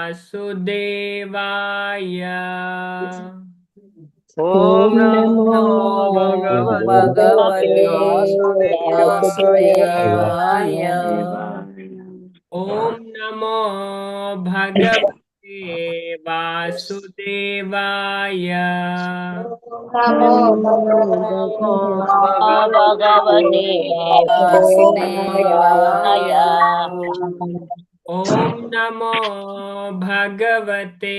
ವಾಸುದೇವಾಯ. ಓಂ ನಮೋ ಭಗವತೆ ಭಗವತೆ ವಾಸುದೇವಾಯ. ವಾಸುದೇವಾಯ. ಓಂ ನಮೋ ಭಗವತೆ ವಾಸುದೇವಾಯ. ನಮೋ ಭಗವತೆ ವಾಸುದೇವಾಯ. ಓಂ ನಮೋ ಭಗವತೆ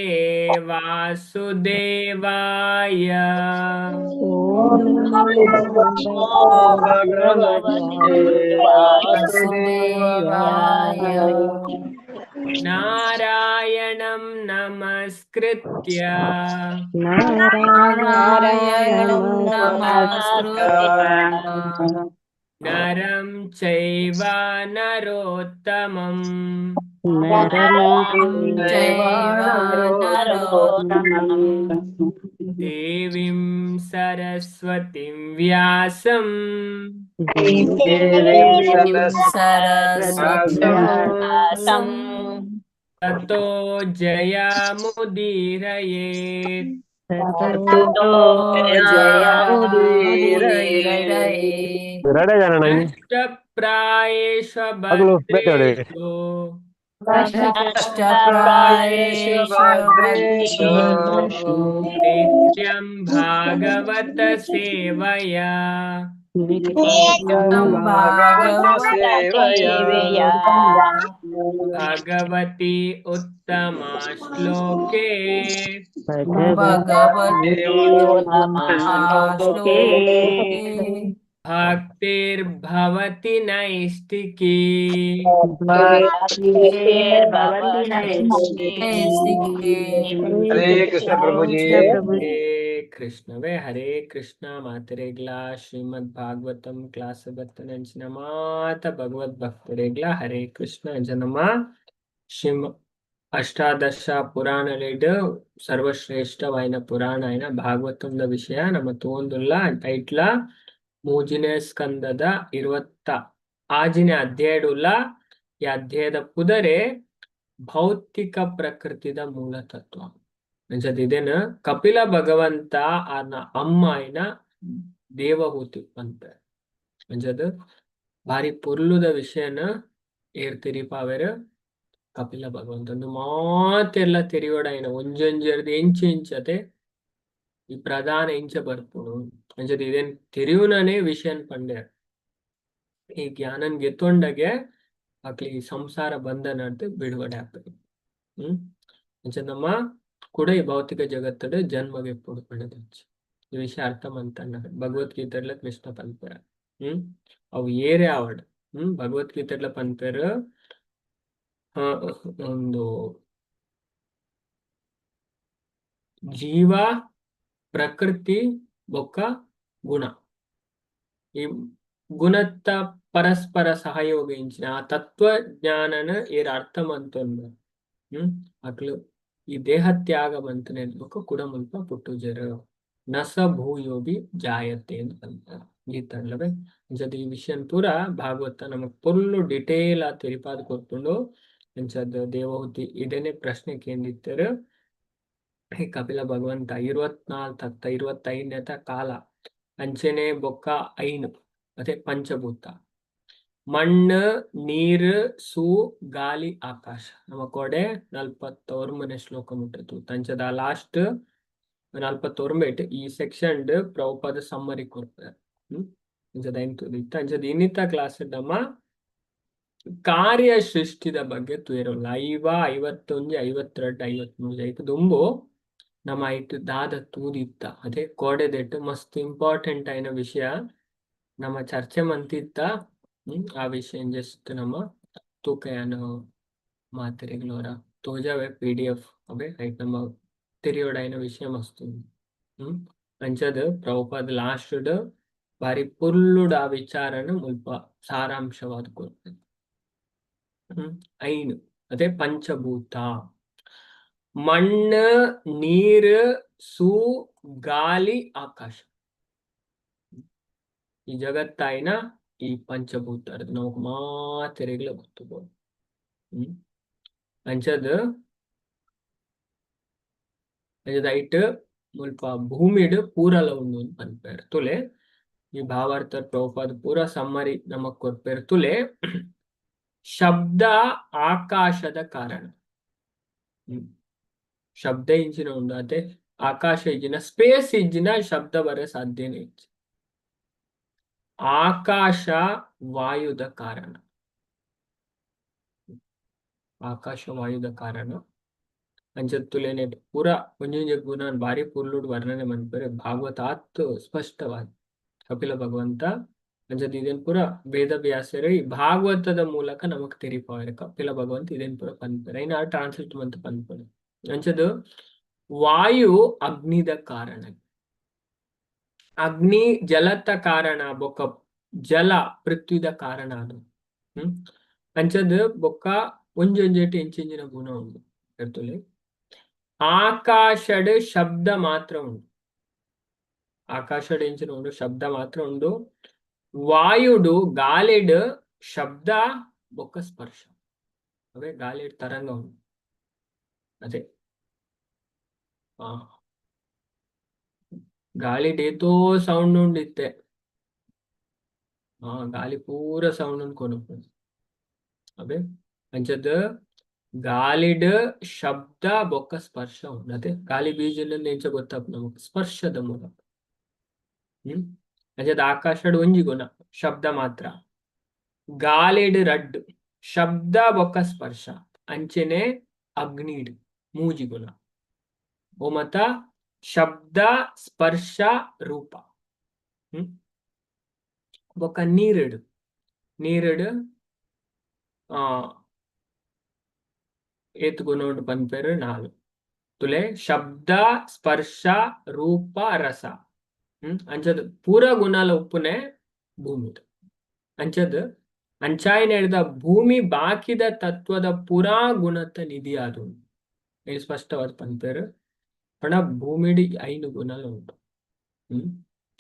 ವಾಸುದೇವಾಯ. ಭಗವತೆ ವಾಸುದೇವಾಯ. ನಾರಾಯಣಂ ನಮಸ್ಕೃತ್ಯ ನಾರಾಯಣಂ ನಮಸ್ಕೃತ್ಯ ನರಂ ಚೈವ ನರೋತ್ತಮಂ ಚೈವ ನರೋತ್ತಮಂ ದೇವಿಂ ಸರಸ್ವತಿಂ ವ್ಯಾಸಂ ದೇವೀಂ ಸರಸ್ವತಿಂ ವ್ಯಾಸಂ ತತೋ ಜಯಮುದೀರಯೇತ್. ತತೋ ಜಯಮುದೀರಯೇ. ರೆಡಿ ಜಾನಣ್ಣ. ನಷ್ಟಪ್ರಾಯೇಷು ಅಗಲು ಬೇಟೆ ಹೊಡಿ. ಭದ್ರೇಷು ನಷ್ಟಪ್ರಾಯೇಷು ಭದ್ರೇಷು ನಿತ್ಯಂ ಭಾಗವತ ಸೇವಯಾ ನಿತ್ಯಂ ಭಾಗವತ ಸೇವೆಯ ಭಗವತಿ ಉತ್ತಮ ಶ್ಲೋಕೆ ಭಗವತಿ ಉತ್ತಮ ಶ್ಲೋಕೆ ಭಕ್ತಿರ್ಭವತಿ ನೈಷ್ಟಿಕೀ. ಭಕ್ತಿರ್ಭವತಿ ನೈಷ್ಟಿಕೀ. ಹರೇ ಕೃಷ್ಣ ಪ್ರಭುಜಿ. ಹರೇ ಕೃಷ್ಣವೇ. ಹರೇ ಕೃಷ್ಣ ಮಾತರೆಗ್ಲ ಶ್ರೀಮದ್ ಭಾಗವತಂ ಕ್ಲಾಸ್ ಬತ್ತನಂಚಿನ ಮಾತ ಭಗವದ್ ಭಕ್ತರೆಗ್ಲ ಹರೇ ಕೃಷ್ಣ. ಜನಮ ಶ್ರೀಮ ಅಷ್ಟಾದಶ ಪುರಾಣಲೆಡ್ ಸರ್ವಶ್ರೇಷ್ಠವಾಯಿನ ಪುರಾಣ అయిన ಭಾಗವತಂದ ವಿಷಯ ನಮ್ಮ ತೋಂದುಲ್ಲ. ಐಟ್ಲ ಮೂಜಿನೇ ಸ್ಕಂದದ 26ನೇ ಅಧ್ಯಾಯಡುಲ್ಲ. ಈ ಅಧ್ಯಾಯದ ಪುದರೆ ಭೌತಿಕ ಪ್ರಕೃತಿದ ಮೂಲ ತತ್ವ. ಅಂಚದ ಇದೇನ ಕಪಿಲ ಭಗವಂತ ಆರ್ನ ಅಮ್ಮಾಯಿನ ದೇವಹೂತಿ ಪನ್ಪೆ. ಅಂಚದ ಬಾರಿ ಪೊರ್ಲುದ ವಿಷಯನ ಏರ್ ತೆರಿಪಾವೆರ್? ಕಪಿಲ ಭಗವಂತ. ಒಂದು ಮಾತೆಲ್ಲ ತೆರಿಯೋಡಾಯಿನ ಒಂಜೊಂಜೆರ್ದ್ ಎಂಚ ಎಂಚತೆ ಈ ಪ್ರಧಾನ ಎಂಚ ಬರ್ಪುಂಡು ಅಂಚದ ಇದೇನ್ ತೆರಿಯುನನೇ ವಿಷಯನ್ ಪಂಡೆರ್. ಈ ಜ್ಞಾನನ್ ಗೆತ್ತೊಂಡಗೆ ಅಕ್ಲಿ ಈ ಸಂಸಾರ ಬಂಧನರ್ದ್ ಬಿಡುಗಡೆ ಆಪೆರ್. ಅಂಚ ನಮ್ಮ ಕೂಡ ಈ ಭೌತಿಕ ಜಗತ್ತಡ್ ಜನ್ಮಗೆಪ್ಪುಡು ಪಂಡುದು ಈ ವಿಷಯ ಅರ್ಥ ಮಂತಣ್ಣ ಭಗವದ್ಗೀತೆಡ್ಲ ಕೃಷ್ಣ ಪನ್ಪೆರ್. ಅವು ಏರೇ ಆವಡ್. ಭಗವದ್ಗೀತೆಡ್ಲ ಪನ್ಪೆರ್, ಒಂದು ಜೀವ, ಪ್ರಕೃತಿ ಬೊಕ್ಕ ಗುಣ, ಈ ಗುಣತ್ತ ಪರಸ್ಪರ ಸಹಯೋಗ ಇಂಚಿನ ಆ ತತ್ವ ಜ್ಞಾನನ ಏರ್ ಅರ್ಥ ಮಂತೊಂದು ಅಕ್ಲು ಈ ದೇಹ ತ್ಯಾಗ ಮಂತನೆ ಬೊಕ್ಕ ಕುಡ ಮುಲ್ಪ ಪುಟ್ಟುಜೆರ್. ನಸ ಭೂಯೋಬಿ ಜಾಯತೆ ಅಂತ ಗೀತಡ್ಲವೆ. ಅಂಚದ ಈ ವಿಷಯನ್ ಪೂರ ಭಾಗವತ ನಮಕ್ ಪೊರ್ಲು ಡಿಟೇಲ್ ಆ ತೆರಿಪಾದ್ ಕೊರ್ಪುಂಡು. ಅಂಚದ ದೇವಹೂತಿ ಇದನ್ನೇ ಪ್ರಶ್ನೆ ಕೇಂದಿತ್ತರು. ಈ ಕಪಿಲ ಭಗವಂತ 24 ತತ್ತ, 25ನೇತ ಕಾಲ, ಅಂಚನೆ ಬೊಕ್ಕ ಐನು, ಅದೇ ಪಂಚಭೂತ: ಮಣ್ಣು, ನೀರು, ಸೂ, ಗಾಲಿ, ಆಕಾಶ. ನಮ್ಮ ಕೊಡೆ 49ನೇ ಶ್ಲೋಕ ಮುಟ್ಟತು. ಅಂಚದ ಲಾಸ್ಟ್ 49 ಈ ಸೆಕ್ಷನ್ ಪ್ರಭುಪಾದ ಸಮ್ಮರಿ ಕೊರ್ಪೆರ್. ಅಂಚದ ಐನ್ ಇತ್ತ. ಅಂಚದ ಇನ್ನಿತ ಕ್ಲಾಸ್ ನಮ್ಮ ಕಾರ್ಯ ಸೃಷ್ಟಿದ ಬಗ್ಗೆ ತೂಯೆರಲ್ಲ. 51, 52, 53 ಐಕ್ ದುಂಬು ನಮ್ಮ ಐಟ್ ದಾದ ತೂದಿತ್ತ, ಅದೇ ಕೋಡೆದೆಟ್ ಮಸ್ತ್ ಇಂಪಾರ್ಟೆಂಟ್ ಆಯಿನ ವಿಷಯ ನಮ್ಮ ಚರ್ಚೆ ಮಂತಿತ್ತ. ಆ ವಿಷಯ ಜಸ್ಟ್ ನಮ್ಮ ತೂಕಯಾನ ಮಾತೆರೆಗ್ಲೋರ ತೋಜಾವೆ ಪಿಡಿಎಫ್ ಅವೇ ಐಟ್ ನಮ್ಮ ತೆರಿಯೋಡಾಯಿನ ವಿಷಯ ಮಸ್ತ್. ಅಂಚದ ಪ್ರಭುಪಾದ ಲಾಸ್ಟ್ ಬಾರಿ ಪೊರ್ಲುಡು ಆ ವಿಚಾರನ ಮುಲ್ಪ ಸಾರಾಂಶವಾದ ಕೊರ್ಪೆರ್. ಐನು, ಅದೇ ಪಂಚಭೂತ: ಮಣ್ಣು, ನೀರು, ಸೂ, ಗಾಲಿ, ಆಕಾಶ. ಈ ಜಗತ್ತಾಯಿನ ಈ ಪಂಚಭೂತ ನಮಕ್ ಮಾತೆರೆಗ್ಲ ಗೊತ್ತು. ಅಂಚದ ಐಟ್ ಮುಲ್ಪ ಭೂಮಿಡ್ ಪೂರಲ ಉಂಡು ಪನ್ಪೆರ್. ತುಲೆ, ಈ ಭಾವಾರ್ಥ ಪ್ರಭುಪಾದ ಪೂರ ಸಮ್ಮರಿ ನಮಕ್ ಕೊರ್ಪೆರ್. ತುಲೆ, ಶಬ್ದ ಆಕಾಶದ ಕಾರಣ. ಶಬ್ದ ಇಂಚಿನ ಉಂಡು ಅತೆ. ಆಕಾಶ ಇಜ್ಜಿನ, ಸ್ಪೇಸ್ ಇಜ್ಜಿನ ಶಬ್ದ ಬರ ಸಾಧ್ಯನೇ ಇಜ್ಜಿ. ಆಕಾಶ ವಾಯುದ ಕಾರಣ. ಆಕಾಶ ವಾಯುದ ಕಾರಣ. ಅಂಚ ತುಲೆನೆ ಪೂರ ಒಂಜೊಂಜಿ ಗುಣ ಬಾರಿ ಪೊರ್ಲುಡು ವರ್ಣನೆ ಮನ್ಪೆರೆ. ಭಾಗವತ ಆತ್ ಸ್ಪಷ್ಟವಾದ ಕಪಿಲ ಭಗವಂತ ಅಂಚದ ಇದನ್ ಪೂರ ವೇದ ವ್ಯಾಸರು ಈ ಭಾಗವತದ ಮೂಲಕ ನಮಕ್ ತೆರಿಪಾವೆರ್. ಕಪಿಲ ಭಗವಂತ ಇದನ್ ಪೂರ ಪನ್ಪೆರ್, ಐನ ಟ್ರಾನ್ಸ್ಲೇಟ್ ಮಂತ್ ಪನ್ಪೆರ್. ಅಂಚದ ವಾಯು ಅಗ್ನಿದ ಕಾರಣ, ಅಗ್ನಿ ಜಲತ್ತ ಕಾರಣ, ಬೊಕ್ಕ ಜಲ ಪೃಥ್ವಿದ ಕಾರಣ ಅದು. ಅಂಚದ ಬೊಕ್ಕ ಒಂಜೊಂಜೆಟ್ ಇಂಚಿಂಚಿನ ಗುಣ ಉಂಡು ಎರ್ತುಲೆ. ಆಕಾಶಡ್ ಶಬ್ದ ಮಾತ್ರ ಉಂಡು. ಆಕಾಶಡ್ ಎಂಚಿನ ಉಂಡು? ಶಬ್ದ ಮಾತ್ರ ಉಂಡು. ವಾಯುಡು, ಗಾಲಿಡ್ ಶಬ್ದ ಬೊಕ್ಕ ಸ್ಪರ್ಶ. ಅವೇ ಗಾಲಿಡ್ ತರಂಗ ಉಂಡು ಅದೇ. ಗಾಳಿಡ್ ಏತೋ ಸೌಂಡ್ ಉಂಡು ಇತ್ತೆ. ಗಾಳಿ ಪೂರ ಸೌಂಡ್ ಉಂಡು ಕೊನೊಪುಂಡು ಅವೇ. ಅಂಚದ ಗಾಳಿಡ್ ಶಬ್ದ ಬೊಕ್ಕ ಸ್ಪರ್ಶ ಉಂಡು ಅದೇ. ಗಾಳಿ ಬೀಜುಂಡು ಎಂಚ ಗೊತ್ತಾಪುಂಡು ನಮಕ್? ಸ್ಪರ್ಶದ ಮೂಲಕ. ಅಂಚದ ಆಕಾಶಡ್ ಒಂಜಿ ಗುಣ, ಶಬ್ದ ಮಾತ್ರ. ಗಾಳಿಡ್ ರಡ್ಡ್, ಶಬ್ದ ಬೊಕ್ಕ ಸ್ಪರ್ಶ. ಅಂಚೆನೆ ಅಗ್ನಿಡ್ ಮೂಜಿ ಗುಣ ಓ ಮತ, ಶಬ್ದ, ಸ್ಪರ್ಶ, ರೂಪ. ಬೊಕ್ಕ ನೀರುಡ್ ನೀರುಡ್ ಏತ್ ಗುಣ ಉಂಡು ಪನ್ಪೆರ್? ನಾಲ್. ತುಲೆ, ಶಬ್ದ, ಸ್ಪರ್ಶ, ರೂಪ, ರಸ. ಅಂಚದ ಪೂರ ಗುಣಲ ಉಪ್ಪುನೆ ಭೂಮಿಡ್. ಅಂಚದ ಅಂಚಾಯಿನ ಹಿಡ್ದ ಭೂಮಿ ಬಾಕಿದ ತತ್ವದ ಪೂರಾ ಗುಣತ ನಿಧಿ ಆದುಂಡು. ಸ್ಪಷ್ಟವಾದ ಪನ್ಪೆರ್ ಪಂಡ ಭೂಮಿಡ್ ಐನು ಗುಣಲ ಉಂಡು.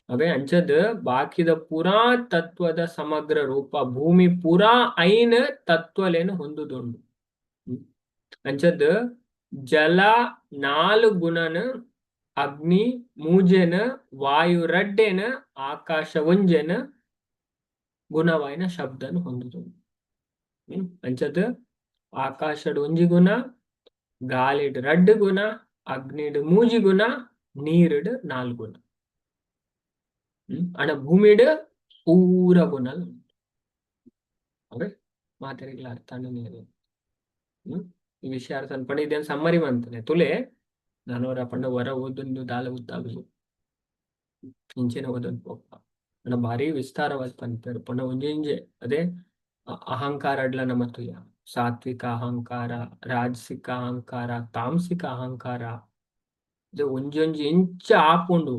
ಅವೇ ಅಂಚದ ಬಾಕಿದ ಪೂರಾ ತತ್ವದ ಸಮಗ್ರ ರೂಪ ಭೂಮಿ. ಪೂರಾ ಐನ್ ತತ್ವಲೇನು ಹೊಂದುದುಂಡು. ಅಂಚದ ಜಲ ನಾಲ್ ಗುಣನ, ಅಗ್ನಿ ಮೂಜೆನ, ವಾಯು ರಡ್ಡೆನ, ಆಕಾಶ ಒಂಜೆನ, ಗುಣವಾಯಿನ ಶಬ್ದನು ಹೊಂದುದುಂಡು. ಅಂಚದ ಆಕಾಶಡ್ ಒಂಜಿ ಗುಣ, ಗಾಳಿಡ್ ರಡ್ಡ್ ಗುಣ, ಅಗ್ನಿಡ್ ಮೂಜಿ ಗುಣ, ನೀರುಡ್ ನಾಲ್ ಗುಣ. ಅಣ ಭೂಮಿಡ್ ಪೂರ ಗುಣ ಅವೇ. ಮಾತೆರೆಗ್ಲ ಅರ್ಥ. ಈ ವಿಷಯ ಅರ್ಥ ಅನ್ಪಂಡ ಇದೇನ್ ಸಮ್ಮರಿ ಮಂತನೆ. ತುಲೆ, ನಾನೋರ ಪಂಡ ವರ ಓದೊಂದು ದಾಲ ಗೊತ್ತಾಗುದು, ಇಂಚೆನೆ ಓದೊಂದು ಪೋಪ. ಪಂಡ ಭಾರಿ ವಿಸ್ತಾರವಾದ ಪನ್ಪೆರ್. ಪಂಡ ಒಂಜೊಂಜೆ ಅದೇ ಅಹಂಕಾರ ಅಡ್ಲ ನಮ ತುಯ, ಸಾತ್ವಿಕ ಅಹಂಕಾರ, ರಾಜಸಿಕ ಅಹಂಕಾರ, ತಾಮಸಿಕ ಅಹಂಕಾರ, ಇದು ಒಂಜೊಂಜಿ ಇಂಚ ಆಪುಂಡು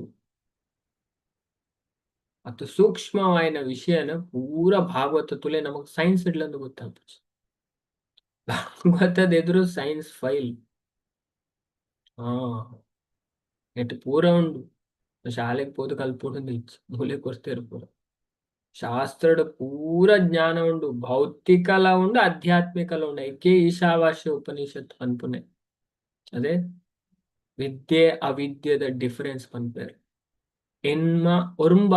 ಅತ್ತು ಸೂಕ್ಷ್ಮವಾಯಿನ ವಿಷಯನ ಪೂರ ಭಾಗವತ ತುಲೆ. ನಮಗ್ ಸೈನ್ಸ್ ಇಡ್ಲಂದು ಗೊತ್ತಾಪುಜಿ. ಭಾಗವತದ ಎದುರು ಸೈನ್ಸ್ ಫೈಲ್. ನೆಟ್ ಪೂರ ಉಂಡು. ಶಾಲೆಗ್ ಪೋದು ಕಲ್ಪೊಡು ಇಜ್ಜಿ, ಮೂಲೆ ಕೊರ್ತೆರ್ ಪೂರ. ಶಾಸ್ತ್ರಡ್ ಪೂರ ಜ್ಞಾನ ಉಂಡು, ಭೌತಿಕಲ ಉಂಡು, ಆಧ್ಯಾತ್ಮಿಕಲ ಉಂಡು. ಐಕೆ ಈಶಾವಾಸ್ಯ ಉಪನಿಷತ್ ಪನ್ಪುನೆ. ಅದೇ ವಿದ್ಯೆ ಅವಿದ್ಯೆದ ಡಿಫರೆನ್ಸ್ ಪನ್ಪೆರ್. ಎನ್ಮ, ಒರುಂಬ,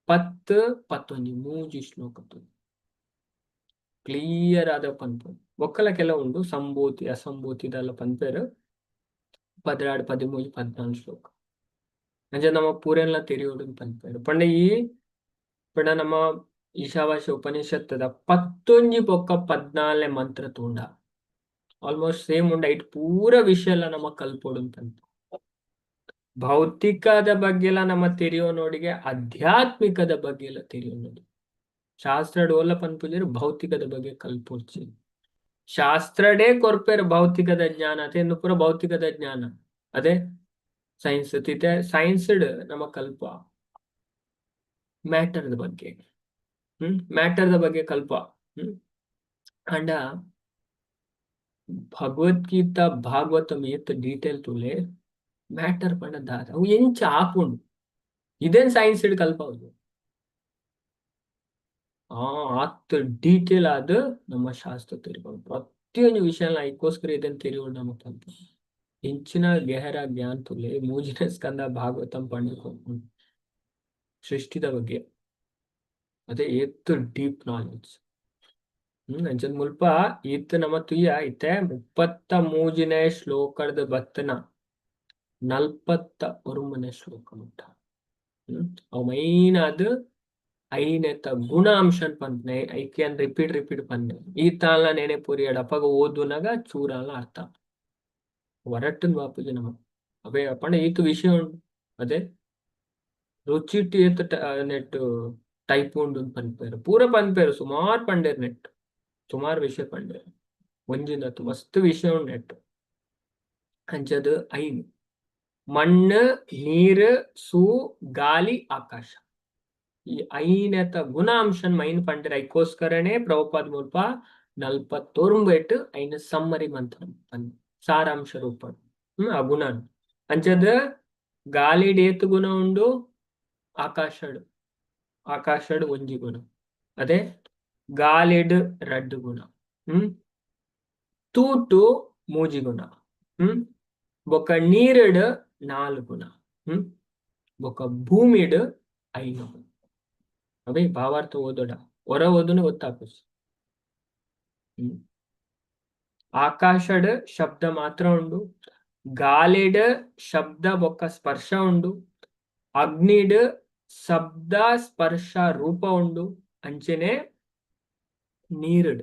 10, 11 ಮೂಜಿ ಶ್ಲೋಕ ಕ್ಲಿಯರ್ ಆದ ಪನ್ಪುಂಡು. ಬೊಕ್ಕಲ ಕೆಲವು ಉಂಡು, ಸಂಭೂತಿ ಅಸಂಭೂತಿದೆಲ್ಲ ಪನ್ಪೆರ್, 12, 13, 14 ಶ್ಲೋಕ. ಅಂಚ ನಮ್ಮ ಪೂರೆನ್ಲ ತೆರಿಯೋಡು ಪನ್ಪೆರ್. ಪಂಡ ಈ ಪಂಡ ನಮ್ಮ ಈಶಾವಾಸ್ಯ ಉಪನಿಷತ್ತದ 11 ಬೊಕ್ಕ 14ನೇ ಮಂತ್ರ ತೂಂಡ ಆಲ್ಮೋಸ್ಟ್ ಸೇಮ್ ಉಂಡ. ಐಟ್ ಪೂರ ವಿಷಯ ಎಲ್ಲ ನಮ್ಮ ಕಲ್ಪೊಡು ಅಂತ. ಭೌತಿಕದ ಬಗ್ಗೆ ಎಲ್ಲ ನಮ್ಮ ತೆರಿಯೋ ನೋಡಿಗೆ, ಆಧ್ಯಾತ್ಮಿಕದ ಬಗ್ಗೆ ಎಲ್ಲ ತೆರಿಯೋ ನೋಡಿ. ಶಾಸ್ತ್ರಡ್ ಓಲ ಪನ್ಪುಜೆರ್ ಭೌತಿಕದ ಬಗ್ಗೆ ಕಲ್ಪೊಡ್ಚಿ. ಶಾಸ್ತ್ರಡೇ ಕೊರ್ಪೆರ್ ಭೌತಿಕದ ಜ್ಞಾನ ಅತೆ. ಪೂರ ಭೌತಿಕದ ಜ್ಞಾನ ಅದೇ ಸೈನ್ಸ್ ತಿತೆ. ಸೈನ್ಸ್ ನಮ್ಮ ಕಲ್ಪ ಮ್ಯಾಟರ್ದ ಬಗ್ಗೆ. ಮ್ಯಾಟರ್ದ ಬಗ್ಗೆ ಕಲ್ಪ. ಅಂಡ ಭಗವದ್ಗೀತಾ ಭಾಗವತಂ ಏತ್ ಡೀಟೇಲ್ ತುಲೆ. ಮ್ಯಾಟರ್ ಪಂಡ ದಾದ, ಅವು ಎಂಚ ಆಪುಂಡು, ಇದೇನ್ ಸೈನ್ಸ್ ಇಡ್ ಕಲ್ಪವುದು. ಆತ್ ಡೀಟೇಲ್ ಆದ್ ನಮ್ಮ ಶಾಸ್ತ್ರ ತೆರಿಪುಂಡು ಪ್ರತಿಯೊಂದು ವಿಷಯ. ಐಕ್ಕೋಸ್ಕರ ಇದನ್ನ ತೆರಿಯೋಡು ನಮಗ್ ಕಲ್ಪ. ಇಂಚಿನ ಗೆಹರ ಜ್ಞಾನ ತುಲೆ ಮೂಜಿನ ಸ್ಕಂದ ಭಾಗವತಂ ಪಂಡ ಸೃಷ್ಟಿದ ಬಗ್ಗೆ. ಅದೇ ಏತ್ ಡೀಪ್ ನಾಲೆಡ್ಜ್. ಅಂಚದ ಮುಲ್ಪ ಈತ್ ನಮ ತುಯ್ಯ ಇತ್ತೆ 33ನೇ ಶ್ಲೋಕದ ಬತ್ತನ 49ನೇ ಶ್ಲೋಕ ಮುಟ್ಟ. ಅವು ಮೈನ್ ಅದು ಐನೆತ ಗುಣಾಂಶನ್ ಪನ್ಪುನೆ. ಐಕೆ ರಿಪೀಟ್ ರಿಪೀಟ್ ಪನ್ನೆ ಈ ತಾಲ ನೆನೆ ಪುರಿಯಡ್ ಅಪಗ ಓದುನಗ ಚೂರಾಲ ಅರ್ಥ ವರಟ್ಟನ್ ಬಾಪುಜಿ ನಮ. ಅವೇ ಪಂಡ ಈತ್ ವಿಷಯ ಉಂಡು. ಅದೇ ರುಚಿಟ್ ಏತ್ ನೆಟ್ ಟೈಪ್ ಉಂಡು ಪನ್ಪೇರು, ಪೂರ ಪನ್ಪೇರು. ಸುಮಾರು ಪಂಡೇರ್ ನೆಟ್, ಸುಮಾರು ವಿಷಯ ಪಂಡೇರ್. ಒಂಜಿನತ್ತು ಮಸ್ತ್ ವಿಷಯ ಉಂಡು ನೆಟ್. ಅಂಚದು ಐನ್: ಮಣ್ಣು, ನೀರು, ಸೂ, ಗಾಲಿ, ಆಕಾಶ. ಈ ಐನೆತ ಗುಣಾಂಶನ್ ಮೈನ್ ಪಂಡೇರ್. ಐಕೋಸ್ಕರನೇ ಪ್ರಭುಪಾದ ಮುಲ್ಪ 49 ಐನ ಸಮ್ಮರಿ ಮಂತ್ರ, ಸಾರಾಂಶ ರೂಪ ಆ ಗುಣ. ಅಂಚದ ಗಾಲಿಡ್ ಏತ್ ಗುಣ ಉಂಡು? ಆಕಾಶಡ್, ಆಕಾಶಡ್ ಒಂಜಿ ಗುಣ. ಅದೇ ಗಾಲಿಡ್ ರಡ್ಡು ಗುಣ. ತೂಟು ಮೂಜಿ ಗುಣ. ಬೊಕ್ಕ ನೀರುಡ್ ನಾಲ್ ಗುಣ. ಬೊಕ್ಕ ಭೂಮಿಡ್ ಐನು ಗುಣ. ಅವೇ ಭಾವಾರ್ಥ ಓದೋಡ, ಹೊರ ಓದುನು ಗೊತ್ತಾಪುಜಿ. ಆಕಾಶಡ್ ಶಬ್ದ ಮಾತ್ರ ಉಂಡು. ಗಾಲಿಡ್ ಶಬ್ದ ಬೊಕ್ಕ ಸ್ಪರ್ಶ ಉಂಡು. ಅಗ್ನಿಡ್ ಶಬ್ದ, ಸ್ಪರ್ಶ, ರೂಪ ಉಂಡು. ಅಂಚೆನೆ ನೀರುಡ್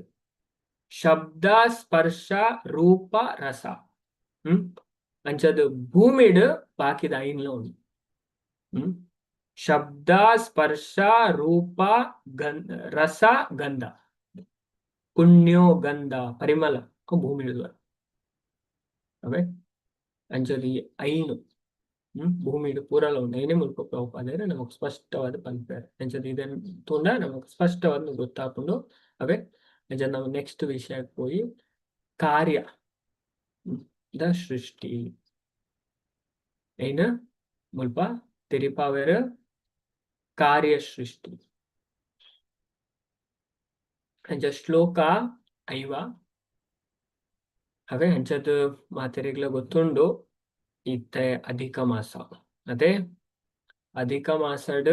ಶಬ್ದ, ಸ್ಪರ್ಶ, ರೂಪ, ರಸ. ಅಂಚದು ಭೂಮಿಡ್ ಬಾಕಿದ ಐನ್ಲ ಉಂಡು. ಶಬ್ದ, ಸ್ಪರ್ಶ, ರೂಪ, ಗಂಧ, ರಸ, ಗಂಧ, ಪುಣ್ಯೋ ಗಂಧ, ಪರಿಮಳ ಭೂಮಿ. ಅವೇ ಅಂಚದು ಈ ಐನು ಭೂಮಿಡ್ ಪೂರಲ ಉಂಡು. ಐನೇ ಮುಲ್ಪ ಪ್ರಭುಪಾದರೆ ನಮಕ್ ಸ್ಪಷ್ಟವಾದ ಪನ್ಪೇರು. ಅಂಚದ ಇದನ್ನು ತೂಂಡ ನಮಕ್ ಸ್ಪಷ್ಟವಾದ ಗೊತ್ತಾಪುಂಡು. ಅವೇ ಅಂಚ ನಾವು ನೆಕ್ಸ್ಟ್ ವಿಷಯಕ್ಕೆ ಪೋಯಿ. ಕಾರ್ಯ the ಸೃಷ್ಟಿ ಐನ ಮುಲ್ಪ ತೆರಿಪಾವೇರು. ಕಾರ್ಯ ಸೃಷ್ಟಿ. ಅಂಚ ಶ್ಲೋಕ 50. ಅವೇ ಅಂಚದ ಮಾತೆರೆಗ್ಲ ಗೊತ್ತುಂಡು, ಇತ್ತೆ ಅಧಿಕ ಮಾಸ. ಅದೇ ಅಧಿಕ ಮಾಸಡ್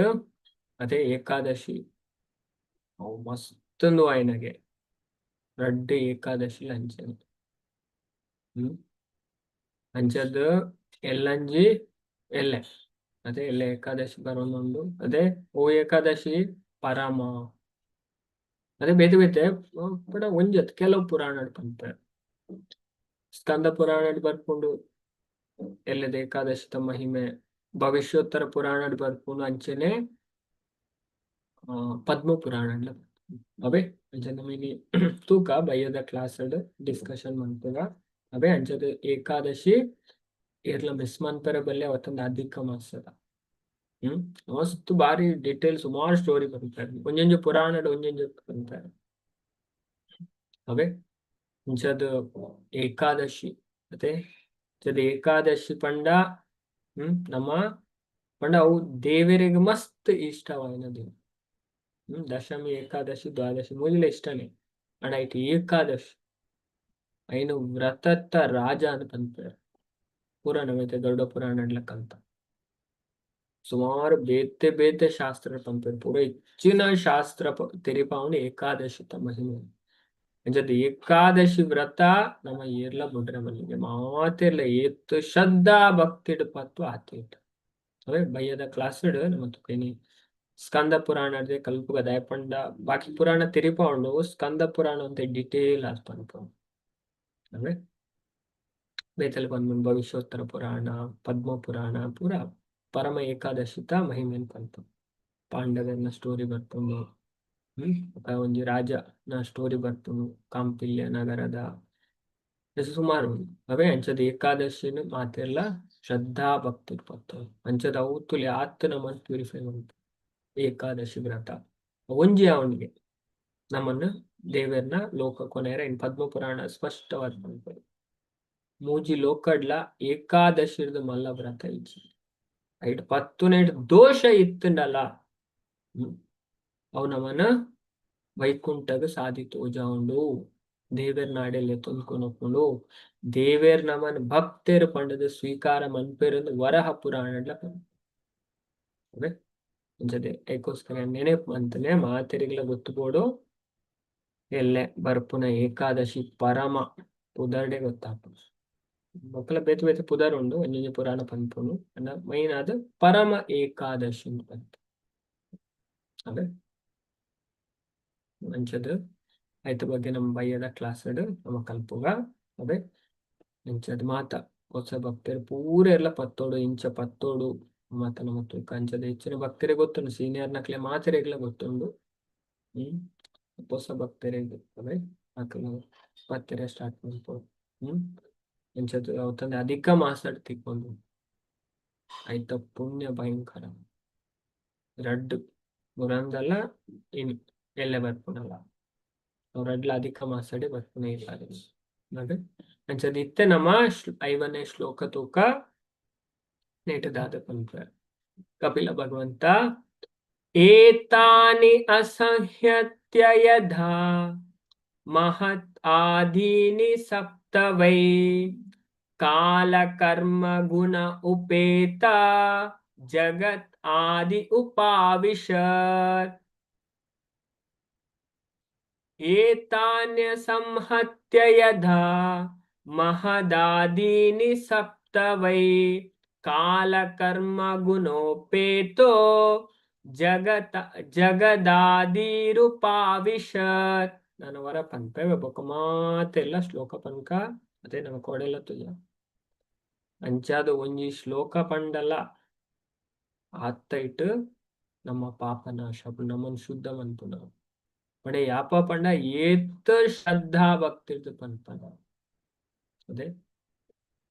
ಅದೇ ಏಕಾದಶಿ. ಅವು ಮಸ್ತೊಂದು ಆಯ್ನಗೆ ರಡ್ಡ್ ಏಕಾದಶಿ ಅಂಚನೆ. ಅಂಚದ ಎಲ್ಲಂಜಿ ಎಲ್ಲೆ, ಅದೇ ಎಲ್ಲೆ ಏಕಾದಶಿ ಬರೋನುಂಡು. ಅದೇ ಓ ಏಕಾದಶಿ ಪರಮ. ಅದೇ ಬೇತೆ ಬೇತೆ ಪಂಡ ಒಂಜತ್ ಕೆಲವು ಪುರಾಣ ಪನ್ಪೆ. ಸ್ಕಂದ ಪುರಾಣ ಬರ್ಪುಂಡು ಎಲ್ಲದ ಏಕಾದಶಿತ ಮಹಿಮೆ. ಭವಿಷ್ಯೋತ್ತರ ಪುರಾಣ ಬರ್ಪುಂಡು. ಅಂಚನೆ ಪದ್ಮ ಪುರಾಣ. ಅವೇ ಅಂಚ ನಮಿನಿ ತೂಕ ಬಯ್ಯದ ಕ್ಲಾಸ್ ಡಿಸ್ಕಷನ್ ಮನ್ಪುಗ. ಅವೇ ಅಂಚದ ಏಕಾದಶಿ ಏರ್ಲ ಮಿಸ್ ಮನ್ಪೆರೆ ಬಲ್ಲೆ ಅವತ್ತೊಂದು ಅಧಿಕ ಮಾಸದ. ಮಸ್ತ್ ಬಾರಿ ಡೀಟೇಲ್ ಸುಮಾರು ಸ್ಟೋರಿ ಬರ್ತಾರೆ. ಒಂಜೊಂಜಿ ಪುರಾಣಡ್ ಒಂಜೊಂಜಿ ಬರ್ತಾರೆ. ಅವೇ ಅಂಚದ ಏಕಾದಶಿ. ಅದೇ ಅಂಚದ ಏಕಾದಶಿ ಪಂಡ ನಮ್ಮ ಪಂಡ ಅವು ದೇವರಿಗೆ ಮಸ್ತ್ ಇಷ್ಟವಾಯಿನ ದಿನ. ದಶಮಿ, ಏಕಾದಶಿ, ದ್ವಾದಶಿ ಮೂಜಿಲ ಇಷ್ಟನೇ. ಅಂಡ ಐಟ್ ಏಕಾದಶಿ ಐನು ವ್ರತತ್ತ ರಾಜ ಅಂತ ಪನ್ಪೆರ್. ಪುರಾಣ ಬೇತೆ ದೊಡ್ಡ ಪುರಾಣ ಕಲ್ತ ಸುಮಾರು ಬೇತೆ ಬೇತೆ ಶಾಸ್ತ್ರ ಪನ್ಪೆರ್. ಪೂರ ಹೆಚ್ಚಿನ ಶಾಸ್ತ್ರ ತೆರಿಪಾವುಂಡು ಏಕಾದಶಿತ ಮಹಿಮೆ. ಅಂಚದ ಏಕಾದಶಿ ವ್ರತ ನಮ್ಮ ಏರ್ಲ ಬುಡ್ರೆ ಮಲ್ಲಿಗೆ ಮಾತೆರ್ಲ ಏತ್ ಶ್ರದ್ಧಾ ಭಕ್ತಿಡ್ ಪತ್ತು ಆತೇಟ್. ಅವೇ ಬಯ್ಯದ ಕ್ಲಾಸ್ಡ್ ನಮ್ಮ ತುಕೇನಿ ಸ್ಕಂದ ಪುರಾಣ ಕಲ್ಪುಗ. ದಯಪಂಡ ಬಾಕಿ ಪುರಾಣ ತೆರಿಪಾವುಂಡು, ಸ್ಕಂದ ಪುರಾಣ ಅಂತ ಡಿಟೇಲ್ ಆದ್ ಪನ್ಪುಂಡು. ಅವೇ ಬೇತಲ್ ಬಂದ್ಬಿಟ್ಟು ಭವಿಷ್ಯೋತ್ತರ ಪುರಾಣ, ಪದ್ಮ ಪುರಾಣ ಪೂರ ಪರಮ ಏಕಾದಶಿತ ಮಹಿಮೆನ್ ಪನ್ಪುಂಡು. ಪಾಂಡವರನ ಸ್ಟೋರಿ ಬರ್ಪುಂಡು. ಒಂಜಿ ರಾಜನ ಸ್ಟೋರಿ ಬರ್ಪುಂಡು, ಕಾಂಪಿಲ್ಯ ನಗರದ ಸುಮಾರು. ಅವೇ ಅಂಚದ ಏಕಾದಶಿನ ಮಾತೆರ್ಲ ಶ್ರದ್ಧಾ ಭಕ್ತಿ ಪತ್ತು. ಅಂಚದ ಅವು ತುಲಿ ಆತ್ ನಮ್ಮನ್ನು ಪ್ಯೂರಿಫೈ ಮಲ್ಪು ಏಕಾದಶಿ ವ್ರತ. ಒಂಜಿ ಅವನಿಗೆ ನಮ್ಮನ್ನು ದೇವರ್ನ ಲೋಕ ಕೊನೆಯರ ಇನ್ ಪದ್ಮ ಪುರಾಣ ಸ್ಪಷ್ಟವಾದ ಪನ್ಪುಂಡು. ಮೂಜಿ ಲೋಕಡ್ಲ ಏಕಾದಶಿರ್ದ ಮಲ್ಲ ವ್ರತ ಇಜ್ಜಿ. ಐಟ್ ಪತ್ತುನೆಟ್ ದೋಷ ಇತ್ತುಂಡಲ ಅವು ನಮನ ವೈಕುಂಠಗ ಸಾಧಿ ತೋಜಾವುಂಡು. ದೇವೆರ್ ನಾಡೆ ಲೆತ್ತೊಂದು ಕೊನೊಪುಂಡು. ದೇವೆರ್ ನಮನ್ ಭಕ್ತೆರ್ ಪಂಡುದು ಸ್ವೀಕಾರ ಮನ್ಪೆರ್ ವರಹ ಪುರಾಣಡ್ಲ ಪನ್ಪೆರ್. ಅಂಚದೆ ಐಕೋಸ್ಕರ ನೆನೆಪು ಮಂತನೆ ಮಾತೆರಿಗ್ಲ ಗೊತ್ತು ಬೋಡು. ಎಲ್ಲೆ ಬರ್ಪುನ ಏಕಾದಶಿ ಪರಮ ಪುದರ್ಡೆ ಗೊತ್ತಾಪುಂಡು. ಬೊಕ್ಕಲ ಬೇತೆ ಬೇತೆ ಪುದರ್ ಉಂಡು, ಒಂಜೊಂಜಿ ಪುರಾಣ ಪನ್ಪುಂಡು. ಅಂಡ ಮೈನ್ ಆದ್ ಪರಮ ಏಕಾದಶಿ ಪನ್ಪ. ಅವೆ ಅಂಚದ ಐತ ಬಗ್ಗೆ ನಮ್ಮ ಬಯ್ಯದ ಕ್ಲಾಸ್ ನಮ್ಮ ಕಲ್ಪುಗ. ಅವೆ ಅಂಚದ ಮಾತ ಹೊಸ ಭಕ್ತರು ಪೂರ ಎಲ್ಲ ಪತ್ತೋಡು, ಇಂಚ ಪತ್ತೋಡು ಮಾತ ನಮ್ಮ ತೂಕ. ಅಂಚದ ಹೆಚ್ಚಿನ ಭಕ್ತರಿಗೆ ಗೊತ್ತುಂಡು, ಸೀನಿಯರ್ ನಕ್ಲೆ ಮಾತೆರೆಗ್ಲ ಗೊತ್ತುಂಡು. ಹೊಸ ಭಕ್ತರಿಗೆ ಅವೇ ಅಕುಲು ಪತ್ತೆರೆ ಸ್ಟಾರ್ಟ್ ಮಲ್ಪೊಡು. ಅಂಚದ ಅವತ್ತೊಂದು ಅಧಿಕ ಮಾಸಡ್ ತಿಕ್ಕೊಂಡು ಐತ ಪುಣ್ಯ ಭಯಂಕರ. ರಡ್ಡ್ ಮುರಂದಲ ಇನ್ ಎಲ್ಲೆ ಬರ್ಪುನಲ ರಡ್ಲ ಅಧಿಕ ಮಾಸಡೆ ಬರ್ಪುನ ಏಕಾದಶಿ. ಅಂಚದ ಇತ್ತೆ ನಮ್ಮ 50ನೇ ಶ್ಲೋಕ ತೂಕ. ನೇಟದಾದ ಪನ್ಪೆರ್ ಕಪಿಲ ಭಗವಂತ. ಏತಾನಿ ಅಸಂಹತ್ಯ ಯಥಾ ಮಹತ್ ಆದೀನಿ ಸಪ್ತ ವೈ ಕಾಲಕರ್ಮ ಗುಣ ಉಪೇತ ಜಗತ್ ಆದಿ ಉಪಾವಿಶತ್. ಏತಾನ್ಯ ಸಂಹತ್ಯ ಯಥಾ ಮಹದಾದೀನಿ ಸಪ್ತ ವೈ ಕಾಲಕರ್ಮ ಗುಣೋಪೇತೋ ಜಗತ ಜಗದಾದಿರುಪಾವಿಶತ್. ನಾನು ವರ ಪನ್ಪೆ ಬೊಕ್ಕ ಮಾತೆಲ್ಲ ಶ್ಲೋಕ ಪನ್ಕ. ಅದೇ ನಮ್ಮ ಕೋಡೆಲ್ಲ ತುಜ ಅಂಚಾದ ಒಂಜಿ ಶ್ಲೋಕ ಪಂಡಲ ಆತ್ತೈಟ್ ನಮ್ಮ ಪಾಪನಾಶ, ನಮ್ಮನ್ ಶುದ್ಧ ಮನ್ಪುನ. ಪಂಡ ಯಾಪ ಪಂಡ ಏತ್ ಶ್ರದ್ಧಾ ಭಕ್ತಿರ್ದು ಪನ್ಪನ. ಅದೇ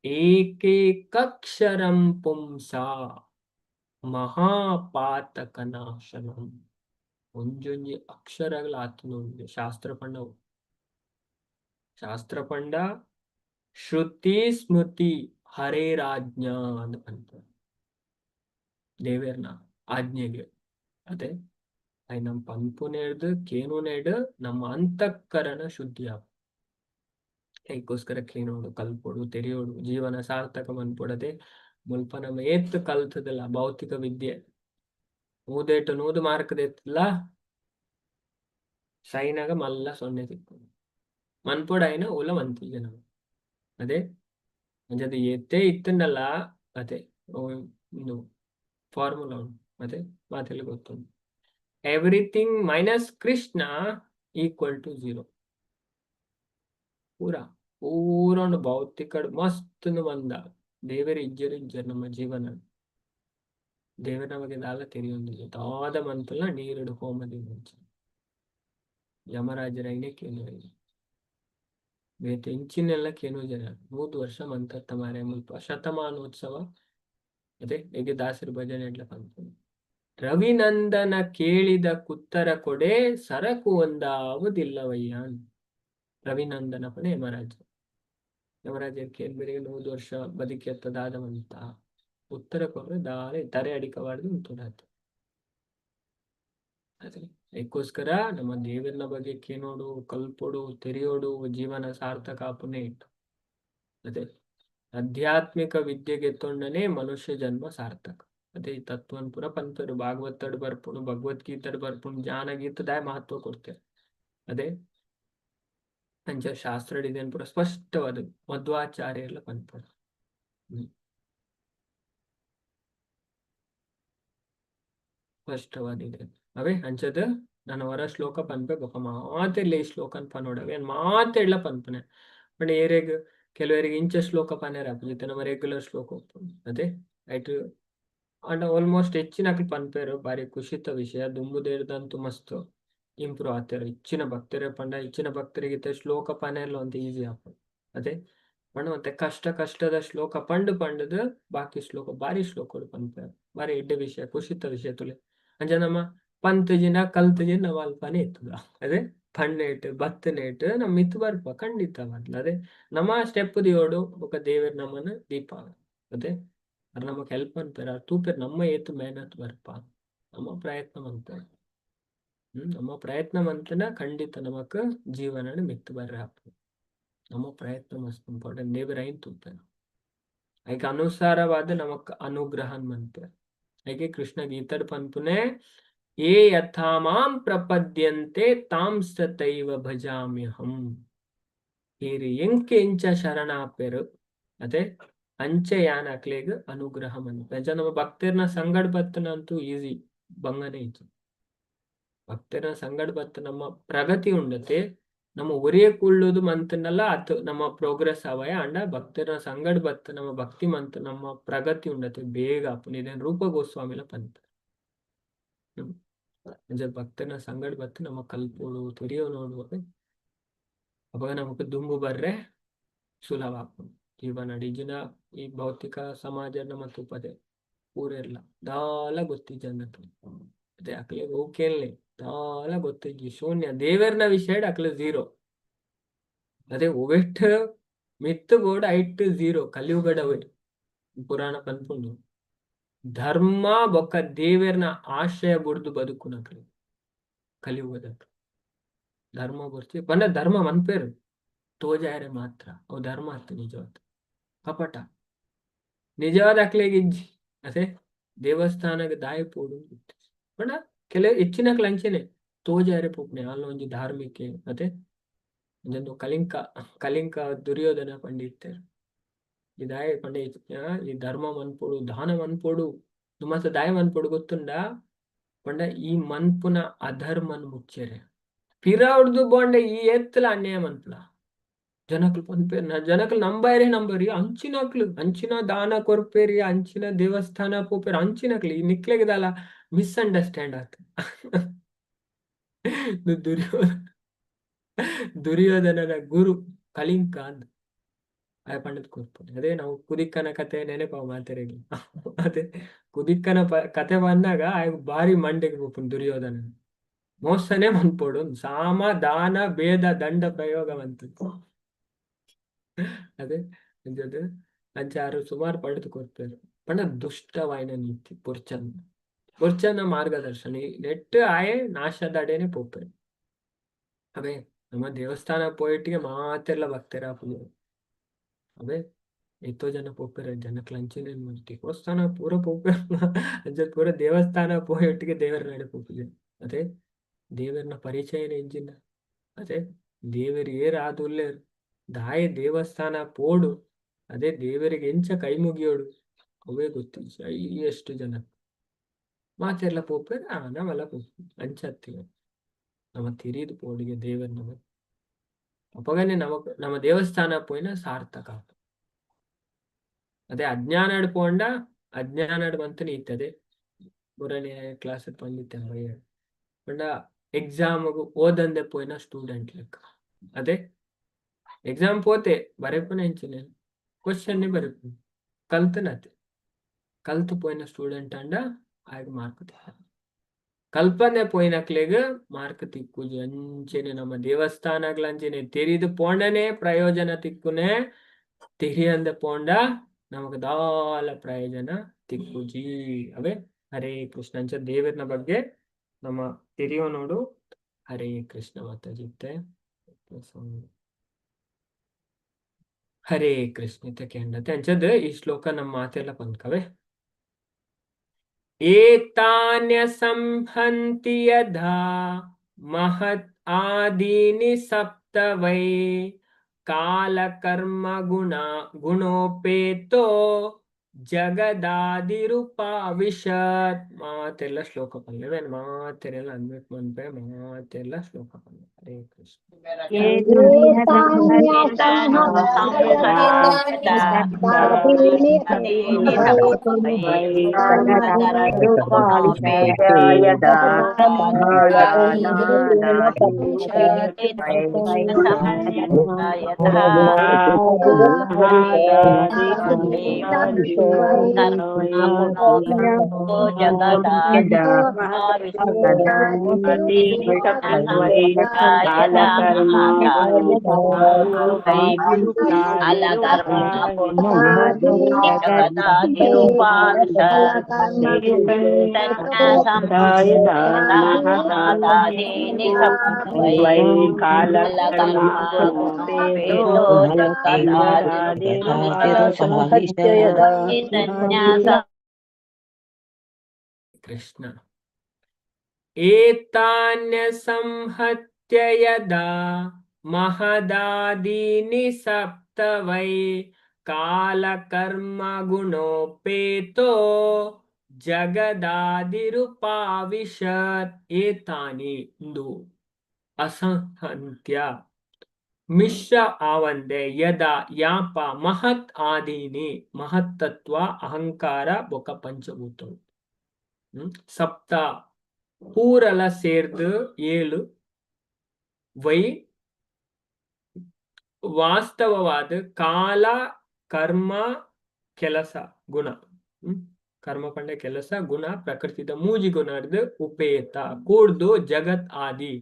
ಏಕೇಕಕ್ಷರಂ ಪುಂಸ ಮಹಾಪಾತಕನಾಶನಂ. ಒಂಜೊಂಜಿ ಅಕ್ಷರಗಳ ಆತನ ಶಾಸ್ತ್ರ ಪಂಡವು. ಶಾಸ್ತ್ರ ಪಂಡ ಶ್ರುತಿ ಸ್ಮೃತಿ ಹರೇರಾಜ್ಞಾ ಅಂತ ಪನ್ಪೆರ್, ದೇವೆರ್ನ ಆಜ್ಞೆಗೆ. ಅದೇ ಅಯ್ ನಮ್ ಪನ್ಪುನೇರ್ದ್ ಕೇನುನೇಡ್ ನಮ್ಮ ಅಂತಃಕರಣ ಶುದ್ಧಿ ಆಪ್. ಐಕೋಸ್ಕರ ಕೇನೋಡು, ಕಲ್ಪೊಡು, ತೆರಿಯೋಡು, ಜೀವನ ಸಾರ್ಥಕ ಮನ್ಪೊಡದೆ. ಮುಲ್ಪ ನಮ್ಮ ಏತ್ ಕಲ್ತದಲ್ಲ ಭೌತಿಕ ವಿದ್ಯೆ, ನೂದೇಟು ನೂದು ಮಾರ್ಕ್ ದೆತ್ತಲ್ಲ ಸೈನಾಗ ಮಲ್ಲ ಸೊನ್ನೆ ತಿಕ್ಕು ಮನ್ಪೊಡಾಯಿನ ಉಲ ಮಂತಿಜ ನಮ. ಅದೇ ಅಂಚದ ಏತೇ ಇತ್ತುಂಡಲ ಅದೇ ಉಂದು ಫಾರ್ಮುಲಾ ಉಂಡು. ಅದೇ ಮಾತೆಲ್ಲ ಗೊತ್ತುಂಡು, everything minus Krishna equal to zero. ಪೂರ ಪೂರ ಉಂಡು ಭೌತಿಕ ಮಸ್ತ್ ಮಂದ ದೇವೆರ್ ಇಜ್ಜೆರ್ ಇಜ್ಜೆರ್ ನಮ್ಮ ಜೀವನ. ದೇವೆರ್ ನಮಗೆ ದಾಲ ತೆರಿಯೊಂದಿಲ್ಲ. ದಾದ ಮಂತುಲ ನೀರುಡು ಹೋಮದಿಂಚ ಯಮರಾಜರ ಐನೆ ಕೇನುವೆರ್. ಬೇತೆ ಇಂಚಿನೆಲ್ಲ ಕೇನು ಜನ 100 ವರ್ಷ ಮಂತತ್ತ ಮಾರೆ ಮುಲ್ಪ ಶತಮಾನೋತ್ಸವ. ಅದೇ ಹೇಗೆ ದಾಸರು ಭಜನೆ ಎಡ್ಲ ಪನ್ಪುನು. ರವಿನಂದನ ಕೇಳಿದ ಕುತ್ತರ ಕೊಡೆ ಸರಕು ಒಂದಾವುದಿಲ್ಲವಯ್ಯ. ರವಿನಂದನ ಪಣೆ ಯಮರಾಜ. ಯಮರಾಜರ್ ಕೇಳ್ಬೇರಿಗೆ 100 ವರ್ಷ ಬದುಕಿ ದಾದ ಉತ್ತರ ಕೊರ್ರೆ ದಾರೆ ತರೆ ಅಡಿಕವಾಡ್ದು ಉಂತುಡಾತ. ಅದೇ ಅದಕ್ಕೋಸ್ಕರ ನಮ್ಮ ದೇವರನ ಬಗ್ಗೆ ಕೇನೋಡು, ಕಲ್ಪೊಡು, ತೆರಿಯೋಡು, ಜೀವನ ಸಾರ್ಥಕ ಆಪುನೆ ಇಟ್ಟು. ಅದೇ ಆಧ್ಯಾತ್ಮಿಕ ವಿದ್ಯೆಗೆ ತೊಂಡನೆ ಮನುಷ್ಯ ಜನ್ಮ ಸಾರ್ಥಕ. ಅದೇ ತತ್ವನ್ ಪೂರ ಪನ್ಪೆರ್. ಭಾಗವತಡ್ ಬರ್ಪುಂಡು, ಭಗವದ್ಗೀತೆಡ್ ಬರ್ಪುಂಡು, ಜ್ಞಾನಗೀತೆ ದಾಯ ಮಹತ್ವ ಕೊಡ್ತೇವೆ. ಅದೇ ಅಂಚ ಶಾಸ್ತ್ರ ಇದೇನ್ ಪೂರ ಸ್ಪಷ್ಟವಾದ ಮಧ್ವಾಚಾರ್ಯೆರ್ಲ ಪನ್ಪೆರ್. ಸ್ಪಷ್ಟವಾದಿದೆ ಅವೇ. ಅಂಚದ ನಾನು ವರ ಶ್ಲೋಕ ಪನ್ಪೆ ಬೊಕ ಮಾತೆರ್ಲ ಈ ಶ್ಲೋಕನ್ ಪನೋಡವೆ ಮಾತೆರ್ಲ ಪನ್ಪುನೆ. ಪಂಡ ಏರೆಗ್ ಕೆಲವರಿಗೆ ಇಂಚ ಶ್ಲೋಕ ಪನೆರೆ ಆಪುಜಿ, ನಮ್ಮ ರೆಗ್ಯುಲರ್ ಶ್ಲೋಕ ಉಪ್ಪುಂಡು. ಅದೇ ಐಟ್ ಅಂಡ ಆಲ್ಮೋಸ್ಟ್ ಹೆಚ್ಚಿನಕ್ಲು ಪನ್ಪೆರ್. ಬಾರಿ ಖುಷಿತ ವಿಷಯ, ದುಂಬುದೇರ್ದಂತೂ ಮಸ್ತ್ ಇಂಪ್ರೂವ್ ಆತೆರ್ ಹೆಚ್ಚಿನ ಭಕ್ತರು. ಪಂಡ ಹೆಚ್ಚಿನ ಭಕ್ತರಿಗೆ ಶ್ಲೋಕ ಪನೆರ್ಲ ಒಂತೆ ಈಸಿ ಆಪುಂಡು. ಅದೇ ಪಂಡ ಒಂತೆ ಕಷ್ಟ ಕಷ್ಟದ ಶ್ಲೋಕ ಪಂಡು ಪಂಡುದು ಬಾಕಿ ಶ್ಲೋಕ ಬಾರಿ ಶ್ಲೋಕಡು ಪನ್ಪೆರ್. ಬಾರಿ ಎಡ್ಡೆ ವಿಷಯ, ಖುಷಿತ ವಿಷಯ ತುಲೆ. ಅಂಚ ನಮ್ಮ ಪಂತುಜಿನ ಕಲ್ತುಜಿನ ನಮ್ಮ ಅಲ್ಪನೆ ಇತ್ತದ. ಅದೇ ಪಣ್ಣೇಟ್ ಬತ್ತನೇಟ್ ನಮ್ಮ ಮಿತ್ ಬರ್ಪ ಖಂಡಿತ ಮೊದ್ಲು. ಅದೇ ನಮ್ಮ ಸ್ಟೆಪ್ ದಿಯೋಡು ಬೊಕ ದೇವೆರ್ ನಮ್ಮನ ದೀಪ. ಅದೇ ಅರ್ ನಮಕ್ ಹೆಲ್ಪ್ ಅನ್ಪೆರ್, ತೂಪೆರ್ ನಮ್ಮ ಏತ್ ಮೇಹನತ್ ಬರ್ಪ, ನಮ್ಮ ಪ್ರಯತ್ನ ಮನ್ಪೆರ್. ನಮ್ಮ ಪ್ರಯತ್ನ ಮಂತನ ಖಂಡಿತ ನಮಕ್ ಜೀವನ ಮಿತ್ತು ಬರ್ರೆ ನಮ್ಮ ಪ್ರಯತ್ನ ಮಸ್ತ್ ಇಂಪಾರ್ಟೆಂಟ್. ದೇವರ ತೂಪೆ ಐಕ್ ಅನುಸಾರವಾದ ನಮಕ್ ಅನುಗ್ರಹ ಮಂತೆ. ಐಕೆ ಕೃಷ್ಣ ಗೀತಡ್ ಪನ್ಪುನೆ ಏ ಯಥಾ ಮಾಂ ಪ್ರಪದ್ಯಂತೆ ತಾಂ ಸತೈವ ಭಜಾಮ್ಯಹಂ. ಈರ್ ಎಂಕೆ ಇಂಚ ಶರಣಾಪೆರು ಅದೇ ಅಂಚೆ ಯಾನ್ ಅಕ್ಲೆಗ್ ಅನುಗ್ರಹ ಮನ್ಪೆ. ಅಂಚ ನಮ್ಮ ಭಕ್ತರ್ನ ಸಂಗಡ ಬತ್ತನಂತೂ ಈಸಿ ಬಂಗನೆ ಇಜ್ಜಿ. ಭಕ್ತರ್ನ ಸಂಗಡ ಬತ್ತ ನಮ್ಮ ಪ್ರಗತಿ ಉಂಡತೆ. ನಮ್ಮ ಒರಿಯ ಕುಳ್ಳುದು ಮಂತನಲ್ಲ ಅತ್ ನಮ್ಮ ಪ್ರೋಗ್ರೆಸ್ ಅವಯ ಅಂಡ ಭಕ್ತರ ಸಂಗಡ ಬತ್ತ ನಮ್ಮ ಭಕ್ತಿ ಮಂತ್ ನಮ್ಮ ಪ್ರಗತಿ ಉಂಡತೆ ಬೇಗ ಆಪುಂಡು. ಇದನ್ ರೂಪ ಗೋಸ್ವಾಮಿಲ ಪಂತ. ಅಂಚ ಭಕ್ತನ ಸಂಗಡ ಬತ್ತ ನಮ್ಮ ಕಲ್ಪೋಡು ತೆರಿಯೋ ನೋಡುವ ಅವಾಗ ನಮಕ್ ದುಂಬು ಬರ್ರೆ ಸುಲಭ ಆಪುಂಡು ಜೀವನ. ಇಜ್ಜಿಂಡ ಈ ಭೌತಿಕ ಸಮಾಜ ನಮ್ಮ ತೂಪದೆ ಪೂರೆರ್ಲ ದಾಲ ಗೊತ್ತಿಜ್ಜಂದಕ್ಲೆ. ಅದೇ ಅಕ್ಲೆಗ್ ಓಕೇನ್ಲೆ ದಾಲ ಗೊತ್ತಿಜ್ಜಿ, ಶೂನ್ಯ. ದೇವೆರ್ನ ವಿಷಯಡ್ ಅಕ್ಲೆ ಝೀರೋ. ಅದೇ ಒವೆಟ್ ಮಿತ್ತ್ ಬೋಡು ಐಟ್ ಝೀರೋ ಕಲಿಯುಗಡವೆ. ಪುರಾಣ ಪನ್ಪುಂಡು ಧರ್ಮ ಬೊಕ್ಕ ದೇವೆರ್ನ ಆಶ್ರಯ ಬುಡ್ದು ಬದುಕುನಕ್ಲೆ ಕಲಿಯುಗದಕ್ಲು. ಧರ್ಮ ಬೊರ್ಚಿ ಪಂಡ ಧರ್ಮ ಮನ್ಪೇರು ತೋಜಾಯರೆ ಮಾತ್ರ, ಅವು ಧರ್ಮ ಅತ್ತ್, ನಿಜವಾದ ಕಪಟ. ನಿಜವಾದ ಅಕ್ಲೆಗ್ ಇಜ್ಜಿ. ಅದೇ ದೇವಸ್ಥಾನಗ್ ದಾಯೆ ಪೋಡು ಪಂಡ ಕೆಲವು ಹೆಚ್ಚಿನಕ್ಲು ಅಂಚೆನೆ ತೋಜಾರೆ ಪೋಪುನೆ ಅಲ್ಲ ಒಂಜಿ ಧಾರ್ಮಿಕೆ. ಅತೆ ಒಂಜೊಂದು ಕಲಿಂಕ ಕಲಿಂಕ ದುರ್ಯೋಧನ ಪಂಡಿತೆರ್ ಈ ದಾಯೆ ಪಂಡ ಈ ಧರ್ಮ ಮನ್ಪೊಡು, ದಾನ ಮನ್ಪೊಡು, ಮಾತ ದಾಯ ಮನ್ಪೊಡು ಗೊತ್ತುಂಡ ಪಂಡ ಈ ಮನ್ಪುನ ಅಧರ್ಮನ್ ಮುಚ್ಚೆರೆ. ಪಿರವುಡ್ದು ಬೋಂಡ ಈ ಎತ್ತಲ ಅನ್ಯಾಯ ಮನ್ಪುಲ. ಜನಕ್ಲು ಪನ್ಪೇರ್, ಜನಕ್ಲು ನಂಬೈರೆ ನಂಬರಿ. ಅಂಚಿನಕ್ಲು ಅಂಚಿನ ದಾನ ಕೊರ್ಪೇರಿ, ಅಂಚಿನ ದೇವಸ್ಥಾನ ಪೋಪೇರ್ ಅಂಚಿನಕ್ಲು. ಈ ನಿಕ್ಲೆಗ್ ದಾಲ ಮಿಸ್ಅಂಡರ್ಸ್ಟ್ಯಾಂಡ್ ಆತ. ದುರ್ಯೋಧನನ ಗುರು ಕಲಿಂಕ ಅಂದ್ ಆಯ ಪಂಡದ್ ಕೊರ್ಪುನೆ. ಅದೇ ನಾವು ಕುದಿಕ್ಕನ ಕತೆ ನೆನಪಾವ್ ಮಾತೆರೆಗ್ಲ. ಅದೇ ಕುದಿಕ್ಕನ ಕತೆ ಬಂದಾಗ ಆಯಗ್ ಬಾರಿ ಮಂಡೆಗ್ ಪೋಪುಂಡು. ದುರ್ಯೋಧನ ಮೋಸನೆ ಮನ್ಪೊಡು, ಸಾಮ ದಾನ ಭೇದ ದಂಡ ಪ್ರಯೋಗ ಮಂತು. ಅದೇ ಅಂಚದ ಅಂಚ ಆರು ಸುಮಾರು ಪಂಡದ್ ಕೊರ್ಪೆರ್. ಪಂಡ ದುಷ್ಟವಾಯಿನ ನೀತಿ ಪೊರ್ಚನ್ ಪೊರ್ಚನ ಮಾರ್ಗದರ್ಶನ ನೆಟ್ ಆಯೆ ನಾಶದಡೆನೆ ಪೋಪೆರ್. ಅವೇ ನಮ್ಮ ದೇವಸ್ಥಾನ ಪೋಯಿಟ್ಟಿಗೆ ಮಾತೆರ್ಲ ಭಕ್ತರಾಪುನು. ಅವೇ ಎತ್ತೋ ಜನ ಪೋಪೆರ್ ಜನಕ್ಲು ಅಂಚೆನೆ ದೇವಸ್ಥಾನ ಪೂರ ಪೋಪೆರ್. ಅಂಚ ಪೂರ ದೇವಸ್ಥಾನ ಪೋಯೊಟ್ಟಿಗೆ ದೇವರ ನಡೆ ಪೋಪುಜೆರ್. ಅದೇ ದೇವರ್ನ ಪರಿಚಯನ ಇಜ್ಜಿಂಡ ಅದೇ ದೇವೆರ್ ಏರ್ ಆದುಲ್ಲೆರ್, ದಾಯೆ ದೇವಸ್ಥಾನ ಪೋಡು, ಅದೇ ದೇವರಿಗೆ ಎಂಚ ಕೈ ಮುಗಿಯೋಡು ಅವೇ ಗೊತ್ತಿಜ್ಜಿ ಎಷ್ಟು ಜನ. ಮಾತೆರ್ಲ ಪೋಪೆರ್, ಆ ನಮಲ ಪೋಪು ಅಂಚ ನಮ ತಿರಿದು ಪೋಡಿಗೆ ದೇವರ್ ನಮ ಅಪಗನೆ ನಮಕ್ ನಮ್ಮ ದೇವಸ್ಥಾನ ಪೋಯಿನ ಸಾರ್ಥಕ. ಅದೇ ಅಜ್ಞಾನಡ್ ಪೋಂಡ ಅಜ್ಞಾನಡ್ ಮಂತನೆ ಇತ್ತದೆ. ಬುರನೇ ಕ್ಲಾಸ್ ಪಂಡಿತ್ತೆ ಪಂಡ ಎಕ್ಸಾಮ್ ಓದಂದೆ ಪೋಯಿನ ಸ್ಟೂಡೆಂಟ್ ಲೆಕ್ಕ. ಅದೇ ಎಕ್ಸಾಮ್ ಪೋತೆ ಬರೆಪುನ ಎಂಚಿನ ಕ್ವಶನ್ ಬರೆಪುನ ಕಲ್ತನತೆ. ಕಲ್ತು ಪೋಯಿನ ಸ್ಟೂಡೆಂಟ್ ಅಂಡ ಆಯಗ್ ಮಾರ್ಕ್ ಕಲ್ಪನೆ ಪೋಯಿನಕ್ಲೆಗ್ ಮಾರ್ಕ್ ತಿಕ್ಕುಜಿ. ಅಂಚೆನೆ ನಮ್ಮ ದೇವಸ್ಥಾನಗಳ ಅಂಚೆನೆ ತೆರಿದು ಪೋಂಡನೆ ಪ್ರಯೋಜನ ತಿಕ್ಕುನೆ, ತೆರಿಯಂದೆ ಪೋಂಡ ನಮಕ್ ದಾಲ ಪ್ರಯೋಜನ ತಿಕ್ಕುಜಿ. ಅವೇ ಹರೇ ಕೃಷ್ಣ. ಅಂಚ ದೇವರ್ನ ಬಗ್ಗೆ ನಮ್ಮ ತೆರಿಯೋ ನೋಡು. ಹರೇ ಕೃಷ್ಣ ಮಾತಾಜಿತ್ತೆ. ಹರೇ ಕೃಷ್ಣ ಇತ್ತೆ ಅಂಚದ ಈ ಶ್ಲೋಕ ನಮ್ಮ ಮಾತೆಲ್ಲ ಪನ್ಕವೆ. ಏತಾನ್ಯ ಸಂಹಂತಿ ಯಥಾ ಮಹತ್ ಆದೀನಿ ಸಪ್ತ ವೈ ಕಾಲಕರ್ಮ ಗುಣ ಗುಣೋಪೇತೋ ಜಗದಾದಿರುಪಾವಿಶತ್. ಮಾತೆಲ್ಲ ಶ್ಲೋಕ ಪಲ್ಲೆ ಮಾತೆಲ್ಲ ಅನ್ಮಿಟ್ ಮನ್ಪೆ ಮಾತೆಲ್ಲ ಶ್ಲೋಕ ಪಲ್ಲೆ. ಹರೇ ಕೃಷ್ಣ. ಕೃಷ್ಣ. ಏತಾನ್ಯ ಸಂಹತ್ಯ ಯದಾ ಮಹದಾದೀನಿ ಸಪ್ತವೈ ಕಾಲಕರ್ಮ ಗುಣೋಪೇತೋ ಜಗದಾದಿರುಪಾವಿಶತ್. ಏತಾನಿ ಇಂದು ಅಸಂಹತ್ಯ ಮಿಶ್ರ ಆವಂದೆ, ಯದ ಯಾಪ ಮಹತ್ ಆದೀನಿ ಮಹತ್ತತ್ವ ಅಹಂಕಾರ ಬೊಕ ಪಂಚಭೂತವು ಸಪ್ತ ಪೂರಲ ಸೇರ್ದು ಏಳು ವೈ ವಾಸ್ತವವಾದ ಕಾಲ ಕರ್ಮ ಕೆಲಸ ಗುಣ. ಕರ್ಮ ಪಂಡ ಕೆಲಸ, ಗುಣ ಪ್ರಕೃತಿದ ಮೂಜಿ ಗುಣರ್ದು ಉಪೇತ ಕೂಡ್ದು ಜಗತ್ ಆದಿ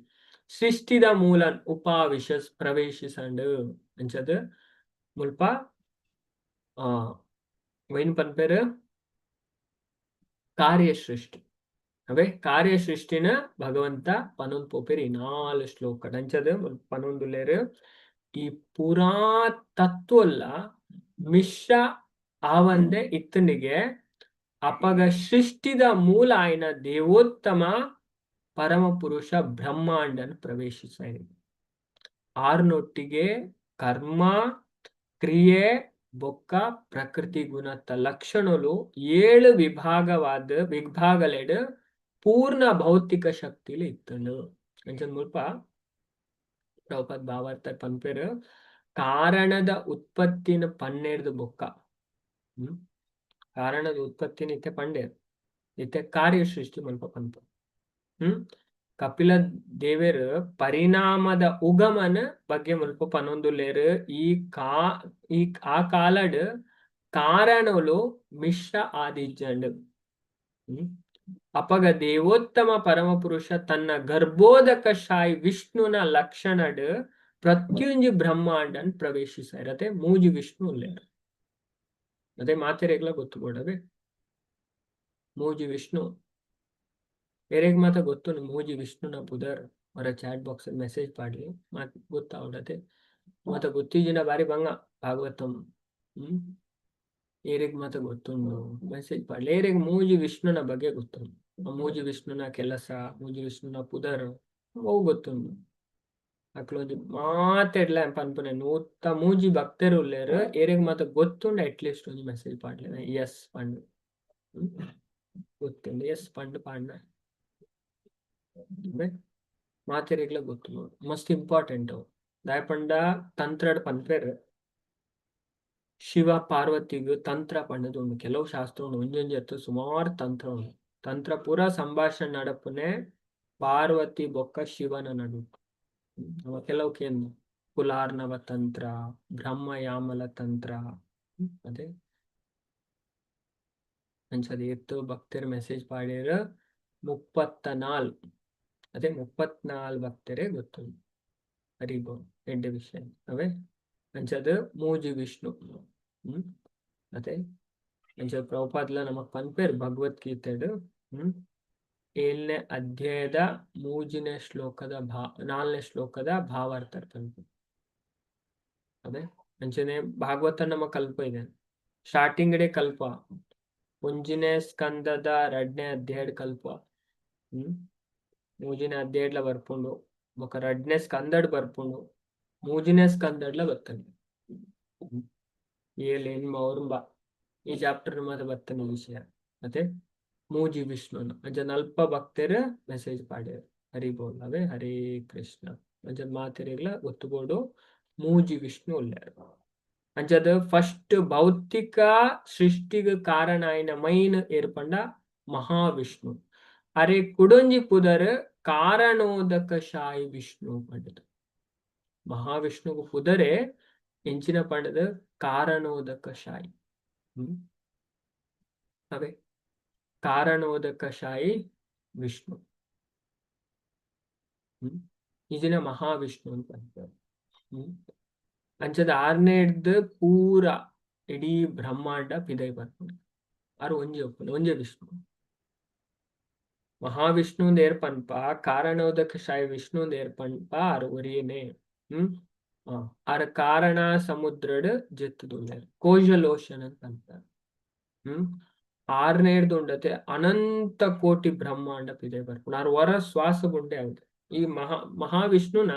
ಸೃಷ್ಟಿದ ಮೂಲನ್ ಉಪಾವಿಶ ಪ್ರವೇಶಿಸಂಡು ಅಂಚದ ಮುಲ್ಪ ಆ ವೈನ್ ಪನ್ಪೇರು ಕಾರ್ಯ ಸೃಷ್ಟಿ ಅವೇ ಕಾರ್ಯ ಸೃಷ್ಟಿನ ಭಗವಂತ ಪನೊಂದು ಪೋಪೇರು ಈ ನಾಲ್ ಶ್ಲೋಕ ಅಂಚದ ಪನೊಂದುಲ್ಲೇರು. ಈ ಪೂರಾ ತತ್ವಲ್ಲ ಮಿಶ್ರ ಆವಂದೆ ಇತ್ತನಿಗೆ ಅಪಗ ಸೃಷ್ಟಿದ ಮೂಲ ಆಯ್ನ ದೇವೋತ್ತಮ ಪರಮ ಪುರುಷ ಬ್ರಹ್ಮಾಂಡನ್ ಪ್ರವೇಶಿಸ ಆರ್ನೊಟ್ಟಿಗೆ ಕರ್ಮ ಕ್ರಿಯೆ ಬೊಕ್ಕ ಪ್ರಕೃತಿ ಗುಣತ್ತ ಲಕ್ಷಣಲು ಏಳು ವಿಭಾಗವಾದ ವಿಭಾಗಲೆಡ್ ಪೂರ್ಣ ಭೌತಿಕ ಶಕ್ತಿಲಿ ಇತ್ತಂಡು. ಅಂಚನ್ ಮುಲ್ಪ ಪ್ರಭುಪಾದ್ ಭಾವಾರ್ಥ ಪನ್ಪೇರು ಕಾರಣದ ಉತ್ಪತ್ತಿನ ಪನ್ನೆರ್ದು ಬೊಕ್ಕ ಕಾರಣದ ಉತ್ಪತ್ತಿನ ಇತ್ತೆ ಪಂಡೇರ್ ಇತ್ತೆ ಕಾರ್ಯ ಸೃಷ್ಟಿ ಮಲ್ಪ ಪನ್ಪ. ಕಪಿಲ ದೇವೆರ್ ಪರಿಣಾಮದ ಉಗಮನ ಬಗ್ಗೆ ಮುಲ್ಪ ಪನೊಂದುಲ್ಲೇರ್. ಈ ಕಾ ಈ ಆ ಕಾಲಡ್ ಕಾರಣಲು ಮಿಶ್ರ ಆದಿಜ್ಜಂಡ್. ಅಪಗ ದೇವೋತ್ತಮ ಪರಮಪುರುಷ ತನ್ನ ಗರ್ಭೋದಕ ಶಾಯಿ ವಿಷ್ಣುನ ಲಕ್ಷಣಡ್ ಪ್ರತ್ಯುಂಜಿ ಬ್ರಹ್ಮಾಂಡನ್ ಪ್ರವೇಶಿಸಾರತೆ. ಮೂಜಿ ವಿಷ್ಣು ಉಲ್ಲೇರ್ ಅದೇ ಮಾತೆರೆಗ್ಲ ಗೊತ್ತು ಬೋಡವೆ ಮೂಜಿ ವಿಷ್ಣು ಎರೆಗ್ ಮಾತ ಗೊತ್ತು ಮೂಜಿ ವಿಷ್ಣುನ ಪುದರ್? ಅವರ ಚಾಟ್ ಬಾಕ್ಸ್ ಮೆಸೇಜ್ ಪಾಡ್ಲಿ, ಮಾತ್ ಗೊತ್ತಾವಡತೆ. ಮಾತ ಗೊತ್ತಿಜಿನ ಬಾರಿ ಬಂಗ ಭಾಗವತಂ. ಏರೆಗ್ ಮಾತ ಗೊತ್ತುಂಡು ಮೆಸೇಜ್ ಪಾಡ್ಲಿ. ಏರೆಗ್ ಮೂಜಿ ವಿಷ್ಣುನ ಬಗ್ಗೆ ಗೊತ್ತುಂಡು? ಆ ಮೂಜಿ ವಿಷ್ಣುನ ಕೆಲಸ, ಮೂಜಿ ವಿಷ್ಣುನ ಪುದರ್ ಅವು ಗೊತ್ತುಂಡು ಅಕ್ಲೊಂಜಿ ಮಾತೆಡ್ಲ ಪನ್ಪುನೆ. ನೂತ ಮೂಜಿ ಭಕ್ತರು ಉಲ್ಲೇರ್. ಏರೆಗ್ ಮಾತ ಗೊತ್ತುಂಡು ಅಟ್ಲೀಸ್ಟ್ ಒಂಜಿ ಮೆಸೇಜ್ ಪಾಡ್ಲೆ. ಎಸ್ ಪಂಡು ಗೊತ್ತುಂಡು ಎಸ್ ಪಂಡು ಪಾಡ್ನ. ಮಾತೆರೆಗ್ಲ ಗೊತ್ತು, ಮಸ್ತ್ ಇಂಪಾರ್ಟೆಂಟ್ ಅವು. ದಾಯೆ ಪಂಡ ತಂತ್ರಡ್ ಪನ್ಪೆರ್ ಶಿವ ಪಾರ್ವತಿಗ್ ತಂತ್ರ ಪಂಡದು ಉಂಡು. ಕೆಲವು ಶಾಸ್ತ್ರ ಉಂಡು, ಒಂಜೊಂಜಿ ಅತ್ತು ಸುಮಾರು ತಂತ್ರ ಉಂಡು. ತಂತ್ರ ಪೂರ ಸಂಭಾಷಣೆ ನಡಪುನೆ ಪಾರ್ವತಿ ಬೊಕ್ಕ ಶಿವನ ನಡು. ಅವ ಕೆಲವು ಕೇಂದ್ರ ಕುಲಾರ್ಣವ ತಂತ್ರ, ಬ್ರಹ್ಮಯಾಮಲ ತಂತ್ರ. ಅದೇ ಅಂಚದ ಎತ್ತು ಭಕ್ತರ ಮೆಸೇಜ್ ಪಾಡ್ಯರ್ 34. ಅದೇ 34 ಭಕ್ತರೇ ಗೊತ್ತುಂಡು. ಹರಿಬೋಲ್, ಎಡ್ಡೆ ವಿಷಯ ಅವೇ. ಅಂಚದ ಮೂಜಿ ವಿಷ್ಣು. ಅದೇ ಅಂಚ ಪ್ರಭುಪಾದ್ಲ ನಮಕ್ ಪನ್ಪೇರ್ ಭಗವದ್ಗೀತೆಡ್ ಏಳನೇ ಅಧ್ಯಾಯದ ಮೂಜಿನೇ ಶ್ಲೋಕದ ನಾಲ್ನೇ ಶ್ಲೋಕದ ಭಾವಾರ್ಥ ಪನ್ಪು. ಅದೇ ಅಂಚನೆ ಭಾಗವತ ನಮ್ಮ ಕಲ್ಪ ಇದೆ. ಸ್ಟಾರ್ಟಿಂಗ್ ಡೇ ಕಲ್ಪ ಒಂಜಿನೇ ಸ್ಕಂದದ ರಡ್ನೇ ಅಧ್ಯಾಯಡ್ ಕಲ್ಪ. ಮೂಜಿನೇ ಅಧ್ಯಾಯಡ್ಲ ಬರ್ಪುಂಡು, ಬೊಕ ರಡ್ನೇ ಸ್ಕಂದಡ್ ಬರ್ಪುಂಡು, ಮೂಜಿನೇ ಸ್ಕಂದಡ್ಲ ಬರ್ತನೆ. ಏಳು ಎನ್ಮ ಒರುಂಬ ಈ ಚಾಪ್ಟರ್ ಮಾತ್ರ ಬರ್ತಾನೆ ವಿಷಯ. ಮತ್ತೆ ಮೂಜಿ ವಿಷ್ಣುನ ಅಂಚ ನಲ್ಪ ಭಕ್ತರು ಮೆಸೇಜ್ ಪಾಡ್ಯರ್. ಹರಿ ಬೋಲ್ ಅವೇ. ಹರೇ ಕೃಷ್ಣ. ಅಂಚ ಮಾತೆರೆಗ್ಲ ಗೊತ್ತುಬೋಡು ಮೂಜಿ ವಿಷ್ಣು ಉಲ್ಲೇರ್. ಅಂಚದ ಫಸ್ಟ್ ಭೌತಿಕ ಸೃಷ್ಟಿಗ್ ಕಾರಣ ಆಯಿನ ಮೈನ್ ಏರ್ಪಂಡ ಮಹಾವಿಷ್ಣು. ಅರೆ ಕುಡೊಂಜಿ ಪುದರ್ ಕಾರಣೋದಕ ಶಾಯಿ ವಿಷ್ಣು ಪಂಡದು. ಮಹಾವಿಷ್ಣುಗು ಪುದರೆ ಎಂಚಿನ ಪಂಡದು? ಕಾರಣೋದಕ ಶಾಯಿ. ಅವೇ ಕಾರಣೋದಕಶಾಯಿ ವಿಷ್ಣು. ಇಜಿನ ಮಹಾವಿಷ್ಣು ಅಂತ ಅಂತಾರೆ. ಅಂಚದ ಆರನೇಡ್ದು ಪೂರ ಇಡೀ ಬ್ರಹ್ಮಾಂಡ ಪಿದೈ ಬರ್ಪುಂಡು. ಆರು ಒಂಜಿ ಒಪ್ಪುನು, ಒಂಜೆ ವಿಷ್ಣು. ಮಹಾವಿಷ್ಣು ಏರ್ಪನ್ಪ, ಕಾರಣೋದಕ ಶಾಯಿ ವಿಷ್ಣು ಏರ್ಪನ್ಪ, ಆರು ಒರಿಯನೆ. ಆರ ಕಾರಣ ಸಮುದ್ರಡ್ ಜೆತ್ತುದುಲ್ಲೆರ್, ಕೋಜಲ್ ಓಷನ್ ಅಂತ ಅಂತಾರೆ. ಆರನೇಡ್ದು ಉಂಡತೆ ಅನಂತ ಕೋಟಿ ಬ್ರಹ್ಮಾಂಡ ಪಿದೈ ಬರ್ಪುಂಡು. ಆರು ವರ ಶ್ವಾಸ ಬುಂಡೆ ಆಗುತ್ತೆ. ಈ ಮಹಾವಿಷ್ಣುನ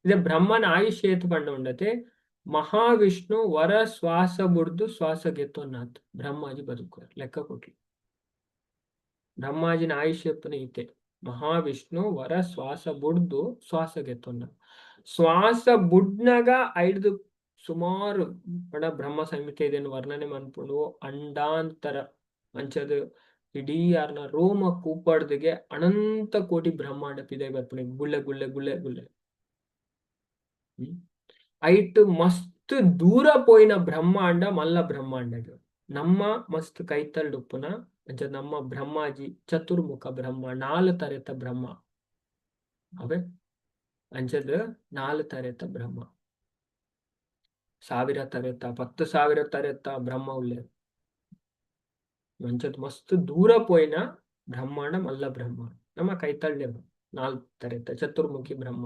ಇದೆ ಬ್ರಹ್ಮನ ಆಯುಷ್ಯ ಏತ್ ಪಂಡ ಉಂಡತೆ, ಮಹಾವಿಷ್ಣು ವರ ಶ್ವಾಸ ಬುಡ್ದು ಶ್ವಾಸ ಗೆತ್ತೊನ್ನಾತ್ ಬ್ರಹ್ಮಾಜಿ ಬದುಕು ಲೆಕ್ಕ ಕೊಟ್ಲಿ. ಬ್ರಹ್ಮಾಜಿನ ಆಯುಷ್ಯಪ್ಪನ ಈತೆ. ಮಹಾವಿಷ್ಣು ವರ ಶ್ವಾಸ ಬುಡ್ದು ಶ್ವಾಸ ಗೆತ್ತೊನ್ನ, ಶ್ವಾಸ ಬುಡ್ನಗ ಐದು ಸುಮಾರು ಪಡ ಬ್ರಹ್ಮ ಸಂಹಿತೆ ಇದನ್ನು ವರ್ಣನೆ ಮನ್ಪುಂಡು. ಅಂಡಾಂತರ ಅಂಚದ ಇಡೀ ಯಾರ್ನ ರೋಮ ಕೂಪಡ್ದಿಗೆ ಅನಂತ ಕೋಟಿ ಬ್ರಹ್ಮಾಂಡ ಪಿದೈ ಬರ್ಪುಣೆ, ಗುಳ್ಳೆ ಗುಳ್ಳೆ ಗುಳ್ಳೆ ಗುಳ್ಳೆ. ಐಟ್ ಮಸ್ತ್ ದೂರ ಪೋಯಿನ ಬ್ರಹ್ಮಾಂಡ ಮಲ್ಲ ಬ್ರಹ್ಮಾಂಡ. ನಮ್ಮ ಮಸ್ತ್ ಕೈತಲ್ಡುಪ್ಪುನ ಅಂಚ ನಮ್ಮ ಬ್ರಹ್ಮಾಜಿ ಚತುರ್ಮುಖ ಬ್ರಹ್ಮ, ನಾಲ್ ತರೆತ ಬ್ರಹ್ಮ. ಅವೇ ಅಂಚದ ನಾಲ್ ತರೆತ ಬ್ರಹ್ಮ, ಸಾವಿರ ತರೆತ, 10,000 ತರೆತ ಬ್ರಹ್ಮ ಉಲ್ಲೆ. ಅಂಚದ ಮಸ್ತ್ ದೂರ ಪೋಯಿನ ಬ್ರಹ್ಮಾಂಡ ಮಲ್ಲ ಬ್ರಹ್ಮ ನಮ್ಮ ಕೈತಳ್ಳೆ ನಾಲ್ ತರೆತ ಚತುರ್ಮುಖಿ ಬ್ರಹ್ಮ.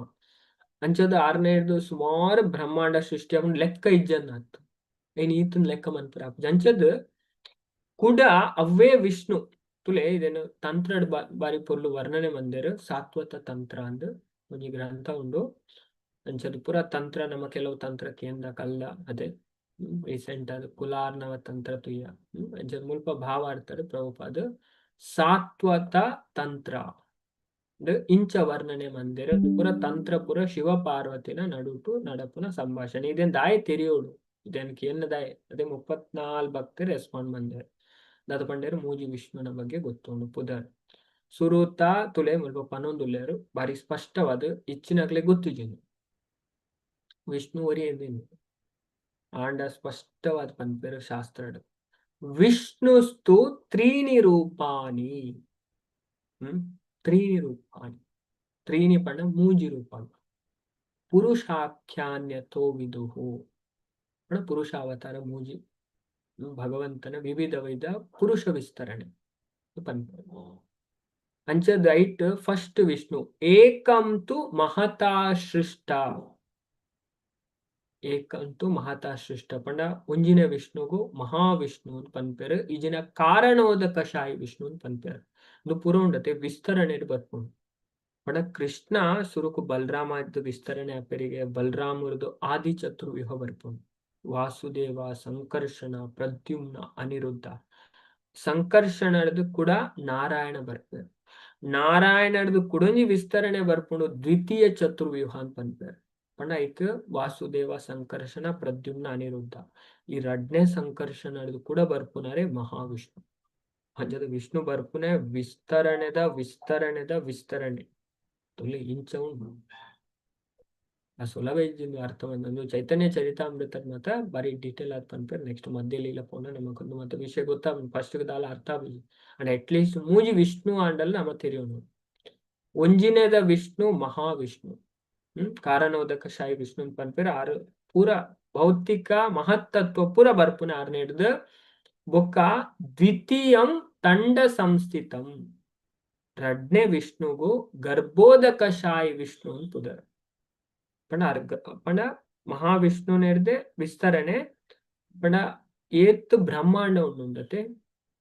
ಅಂಚದ ಆರನೇದು ಸುಮಾರು ಬ್ರಹ್ಮಾಂಡ ಸೃಷ್ಟಿ ಅವನ್ ಲೆಕ್ಕ ಇಜ್ಜನ್ ಆತು. ಏನ್ ಈತನ್ ಲೆಕ್ಕ ಮನ್ಪುರ ಅಂಚದ ಕುಡ ಅವ್ವೇ ವಿಷ್ಣು ತುಲೆ. ಇದೇನು ತಂತ್ರಡ್ ಬಾರಿ ಪೊರ್ಲು ವರ್ಣನೆ ಮಂದೆರ್. ಸಾತ್ವತ ತಂತ್ರ ಅಂದ್ ಒಂಜಿ ಗ್ರಂಥ ಉಂಡು. ಅಂಚದ ಪೂರ ತಂತ್ರ ನಮ್ಮ ಕೆಲವು ತಂತ್ರ ಕೇಂದ್ರ ಕಲ್ಲ ಅದೇ ರೀಸೆಂಟ್ ಅದು ಕುಲಾರ್ನವ ತಂತ್ರ ತುಯ್ಯ. ಅಂಚದ ಮುಲ್ಪ ಭಾವಾರ್ಥರು ಪ್ರಭುಪಾದ ಸಾತ್ವತ ತಂತ್ರ ಇಂಚ ವರ್ಣನೆ ಮಂದಿರ. ಪುರ ತಂತ್ರ ಪುರ ಶಿವ ಪಾರ್ವತಿನ ನಡುಟು ನಡಪುನ ಸಂಭಾಷಣೆ. ಇದೇನ್ ದಾಯ ತೆರಿಯೋಡು, ಇದೇನ್ ಕೇನ ದಾಯ. ಅದೇ 34 ಭಕ್ತರು ರೆಸ್ಪಾಂಡ್ ಬಂದೇರು. ದಾದ ಪಂಡೇರು, ಮೂಜಿ ವಿಷ್ಣುನ ಬಗ್ಗೆ ಗೊತ್ತುಂಡು ಪುದರ್. ಸುರುತ ತುಲೆ ಮುಲ್ಪ ಪನೊಂದುಲ್ಲೇರು ಬಾರಿ ಸ್ಪಷ್ಟವಾದ ಇಚ್ಚಿನಕ್ಲೆ ಗೊತ್ತಿಜಿಂದು ವಿಷ್ಣು ಒರಿ ಎಂದೇನು. ಆಂಡ ಸ್ಪಷ್ಟವಾದ ಪನ್ಪೇರು ಶಾಸ್ತ್ರಡ್, ವಿಷ್ಣುಸ್ತು ತ್ರೀಣಿ ರೂಪಾಣಿ. ತ್ರೀಣಿ ರೂಪಾಣಿ, ತ್ರೀಣಿ ಪಂಡ ಮೂಜಿ ರೂಪಾಣಿ. ಪುರುಷಾಖ್ಯಾನ್ಯತೋ ವಿದುಹು ಪಂಡ ಪುರುಷ ಅವತಾರ ಮೂಜಿ, ಭಗವಂತನ ವಿವಿಧ ವಿಧ ಪುರುಷ ವಿಸ್ತರಣೆ ಪನ್ಪೇರು. ಅಂಚದ ಐಟ್ ಫಸ್ಟ್ ವಿಷ್ಣು ಏಕಂ ತು ಮಹತಾ ಸೃಷ್ಟ. ಏಕಂತು ಮಹತಾ ಸೃಷ್ಟ ಪಂಡ ಒಂಜಿನ ವಿಷ್ಣುಗು ಮಹಾವಿಷ್ಣು ಅಂತ ಪನ್ಪೇರು, ಈಜಿನ ಕಾರಣೋದಕ ಶಾಯಿ ವಿಷ್ಣು ಅಂತ ಪನ್ಪೇರು. ಇದು ಪೂರ ಉಂಡತೆ ವಿಸ್ತರಣೆ ಬರ್ಪುಂಡು. ಪಂಡ ಕೃಷ್ಣ ಸುರುಕು ಬಲರಾಮದ್ದು ವಿಸ್ತರಣೆ ಅಪೆರಿಗೆ ಬಲರಾಮರದು ಆದಿ ಚತುರ್ವ್ಯೂಹ ಬರ್ಪುಂಡು. ವಾಸುದೇವ, ಸಂಕರ್ಷಣ, ಪ್ರದ್ಯುಮ್ನ, ಅನಿರುದ್ಧ. ಸಂಕರ್ಷಣದು ಕೂಡ ನಾರಾಯಣ ಬರ್ಪೇರು. ನಾರಾಯಣದು ಕುಡೊಂಜಿ ವಿಸ್ತರಣೆ ಬರ್ಪುಂಡು, ದ್ವಿತೀಯ ಚತುರ್ವ್ಯೂಹ ಅಂತ ಪನ್ಪೇರು. ಪಂಡ ಐಕ್ ವಾಸುದೇವ, ಸಂಕರ್ಷಣ, ಪ್ರದ್ಯುಮ್ನ, ಅನಿರುದ್ಧ, ಈ ರಡ್ನೇ ಸಂಕರ್ಷಣದು ಕೂಡ ಬರ್ಪುನಾರೆ ಮಹಾವಿಷ್ಣು. ಅಂಚದ ವಿಷ್ಣು ಬರ್ಪುನೆ ವಿಸ್ತರಣೆದ ವಿಸ್ತರಣೆದ ವಿಸ್ತರಣೆ ತುಲೆ ಇಂಚ ಉಂಡು. ಆ ಸುಲಭ ಇಜ್ಜಿಂದು ಅರ್ಥ. ಒಂದು ಚೈತನ್ಯ ಚರಿತಾಮೃತ ಮಾತ ಬಾರಿ ಡೀಟೇಲ್ ಆದ್ ಪನ್ಪೇರ್. ನೆಕ್ಸ್ಟ್ ಮಧ್ಯ ಲೀಲ ಪೋನ ನಮಕೊಂದು ಮಾತ ವಿಷಯ ಗೊತ್ತಾಗ ಫಸ್ಟ್ ದಾಲ ಅರ್ಥ ಆಪುಜಿ. ಅಂಡ್ ಅಟ್ ಲೀಸ್ಟ್ ಮೂಜಿ ವಿಷ್ಣು ಆಂಡಲ್ ನಮ ತೆರಿಯೋನು. ಒಂಜಿನೇದ ವಿಷ್ಣು ಮಹಾವಿಷ್ಣು, ಕಾರಣೋದಕ ಶಾಯಿ ವಿಷ್ಣು ಪನ್ಪೇರ್. ಆರು ಪೂರ ಭೌತಿಕ ಮಹತ್ತತ್ವ ಪೂರ ಬರ್ಪುನ ಆರ್ನೇಡ್ದು. ಬೊಕ್ಕ ದ್ವಿತೀಯಂ ತಂಡ ಸಂಸ್ಥಿತಂ, ರಡ್ನೆ ವಿಷ್ಣುಗು ಗರ್ಭೋದಕ ಶಾಯಿ ವಿಷ್ಣು ಅಂತ ಪುದರ್. ಪಂಡ ಅರ್ಗ ಪಂಡ ಮಹಾವಿಷ್ಣುನೆರ್ದೆ ವಿಸ್ತರಣೆ ಪಂಡ ಏತ್ ಬ್ರಹ್ಮಾಂಡ ಉಂಡುಂಡತೆ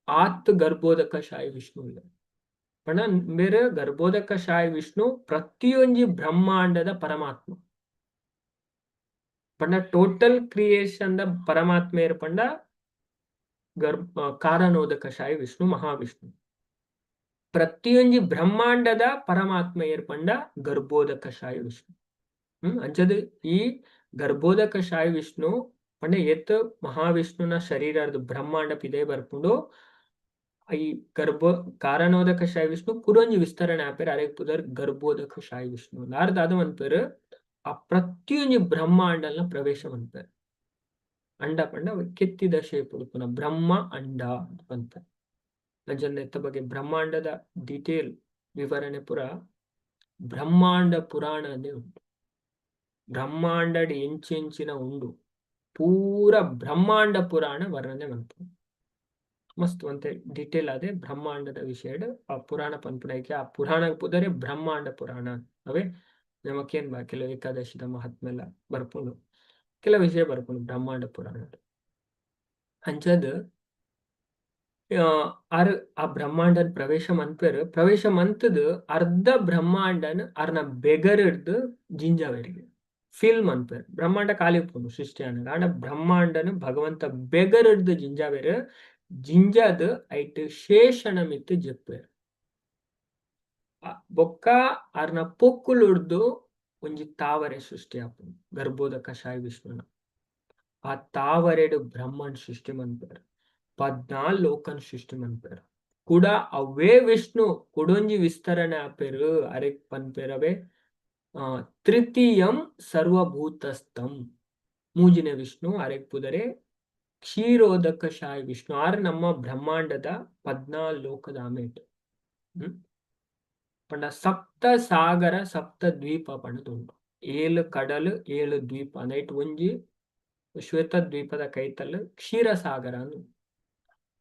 ಆತ್ ಗರ್ಭೋದಕ ಶಾಯಿ ವಿಷ್ಣು ಇಲ್ಲ. ಪಂಡ ಬೇರೆ ಗರ್ಭೋದಕ ಶಾಯಿ ವಿಷ್ಣು ಪ್ರತಿಯೊಂಜಿ ಬ್ರಹ್ಮಾಂಡದ ಪರಮಾತ್ಮ. ಪಂಡ ಟೋಟಲ್ ಕ್ರಿಯೇಷನ್ the ಪರಮಾತ್ಮ ಏರ್ ಪಂಡ ಗರ್ಭ ಕಾರಣೋದಕ ಶಾಯಿ ವಿಷ್ಣು, ಮಹಾವಿಷ್ಣು. ಪ್ರತಿಯೊಂಜಿ ಬ್ರಹ್ಮಾಂಡದ ಪರಮಾತ್ಮ ಏರ್ ಪಂಡ ಗರ್ಭೋದಕ ಶಾಯಿ ವಿಷ್ಣು. ಅಂಚದ ಈ ಗರ್ಭೋದಕ ಶಾಯಿ ವಿಷ್ಣು ಪಂಡ ಏತ್ ಮಹಾವಿಷ್ಣುನ ಶರೀರದ ಬ್ರಹ್ಮಾಂಡ ಪಿದೆ ಬರ್ಪುಂಡು. ಈ ಗರ್ಭ ಕಾರಣೋದಕ ಶಾಯಿ ವಿಷ್ಣು ಕುರೊಂಜಿ ವಿಸ್ತರಣೆ ಆಪೇರ್, ಅರೆಗ್ ಪುದರ್ ಗರ್ಭೋದಕ ಶಾಯಿ ವಿಷ್ಣು. ನಾರ್ದಾದ ಮನ್ಪೇರು, ಆ ಪ್ರತಿಯೊಂಜಿ ಬ್ರಹ್ಮಾಂಡಲ್ನ ಪ್ರವೇಶ ಮನ್ಪೇರ್. ಅಂಡ ಪಂಡ ಕೆತ್ತಿದ ಶೇಪ್ ಉಪ್ಪುನ ಬ್ರಹ್ಮ ಅಂಡ ಪನ್ಪೇರ್. ಅಂಚನೆ ನೆತ್ತ ಬಗ್ಗೆ ಬ್ರಹ್ಮಾಂಡದ ಡೀಟೇಲ್ ವಿವರಣೆ ಪುರ ಬ್ರಹ್ಮಾಂಡ ಪುರಾಣ ಅಂದೇ ಉಂಟು. ಬ್ರಹ್ಮಾಂಡಡ್ ಎಂಚೆಂಚಿನ ಉಂಡು ಪೂರ ಬ್ರಹ್ಮಾಂಡ ಪುರಾಣ ವರ್ಣನೆ ಮನ್ಪುಂಡು. ಮಸ್ತ್ ಒಂತೆ ಡೀಟೇಲ್ ಆದೆ ಬ್ರಹ್ಮಾಂಡದ ವಿಷಯಡ್ ಆ ಪುರಾಣ ಪನ್ಪುನೈಕೆ. ಆ ಪುರಾಣ ಪುದರೆ ಬ್ರಹ್ಮಾಂಡ ಪುರಾಣ. ಅವೇ ನಮಕೇನ್ ಬಾ ಕೆಲವು ಏಕಾದಶಿದ ಮಹಾತ್ಮೆಲ್ಲ ಬರ್ಪುಂಡು, ಕೆಲವು ವಿಷಯ ಬರ್ಪುಂಡು ಬ್ರಹ್ಮಾಂಡ ಪುರಾಣ. ಅಂಚದ್ ಆರ್ ಆ ಬ್ರಹ್ಮಾಂಡನ್ ಪ್ರವೇಶ ಮನ್ಪೆರ್. ಪ್ರವೇಶ ಮಂತದ್ ಅರ್ಧ ಬ್ರಹ್ಮಾಂಡನ್ ಅರ್ನ ಬೆಗರ್ಡ್ದ್ ಜಿಂಜಾವೆರಿಗೆ ಫಿಲ್ ಮನ್ಪೆರ್. ಬ್ರಹ್ಮಾಂಡ ಖಾಲಿ ಉಪ್ಪುಂಡು ಸೃಷ್ಟಿ ಆನಗ, ಆಂಡ ಬ್ರಹ್ಮಾಂಡನ್ ಭಗವಂತ ಬೆಗರ್ಡ್ದ್ ಜಿಂಜಾವೆರ್. ಜಿಂಜಾದ್ ಐಟ್ ಶೇಷಣ ಮಿತ್ತ್ ಜೆಪ್ಪೆರ್. ಬೊಕ್ಕ ಅರ್ನ ಪೊಕ್ಕುಲುಡ್ದು ಒಂಜಿ ತಾವರೆ ಸೃಷ್ಟಿ ಆಪುಂಡು, ಗರ್ಭೋದಕ ಶಾಯಿ ವಿಷ್ಣುನ. ಆ ತಾವರೆಡ್ ಬ್ರಹ್ಮನ್ ಸೃಷ್ಟಿ ಮನ್ಪೆರ್, 14 ಲೋಕನ್ ಸೃಷ್ಟಿ ಮನ್ಪೆರ್. ಕೂಡ ಅವೇ ವಿಷ್ಣು ಕುಡೊಂಜಿ ವಿಸ್ತರಣೆ ಆಪೆರ್. ಅರೆಕ್ ಪನ್ಪೆರವೇ ತೃತೀಯಂ ಸರ್ವಭೂತಸ್ಥಂ. ಮೂಜಿನ ವಿಷ್ಣು ಅರೆಕ್ ಪುದರೆ ಕ್ಷೀರೋದಕ ಶಾಯಿ ವಿಷ್ಣು. ಆರ್ ನಮ್ಮ ಬ್ರಹ್ಮಾಂಡದ 14 ಲೋಕದ ಆಮೇಟ್. ಪಂಡ ಸಪ್ತ ಸಾಗರ ಸಪ್ತ ದ್ವೀಪ ಪಂಡದುಂಡು. ಏಳು ಕಡಲು ಏಳು ದ್ವೀಪ ನೈಟ್. ಒಂಜಿ ಶ್ವೇತ ದ್ವೀಪದ ಕೈತಲ್ ಕ್ಷೀರಸಾಗರ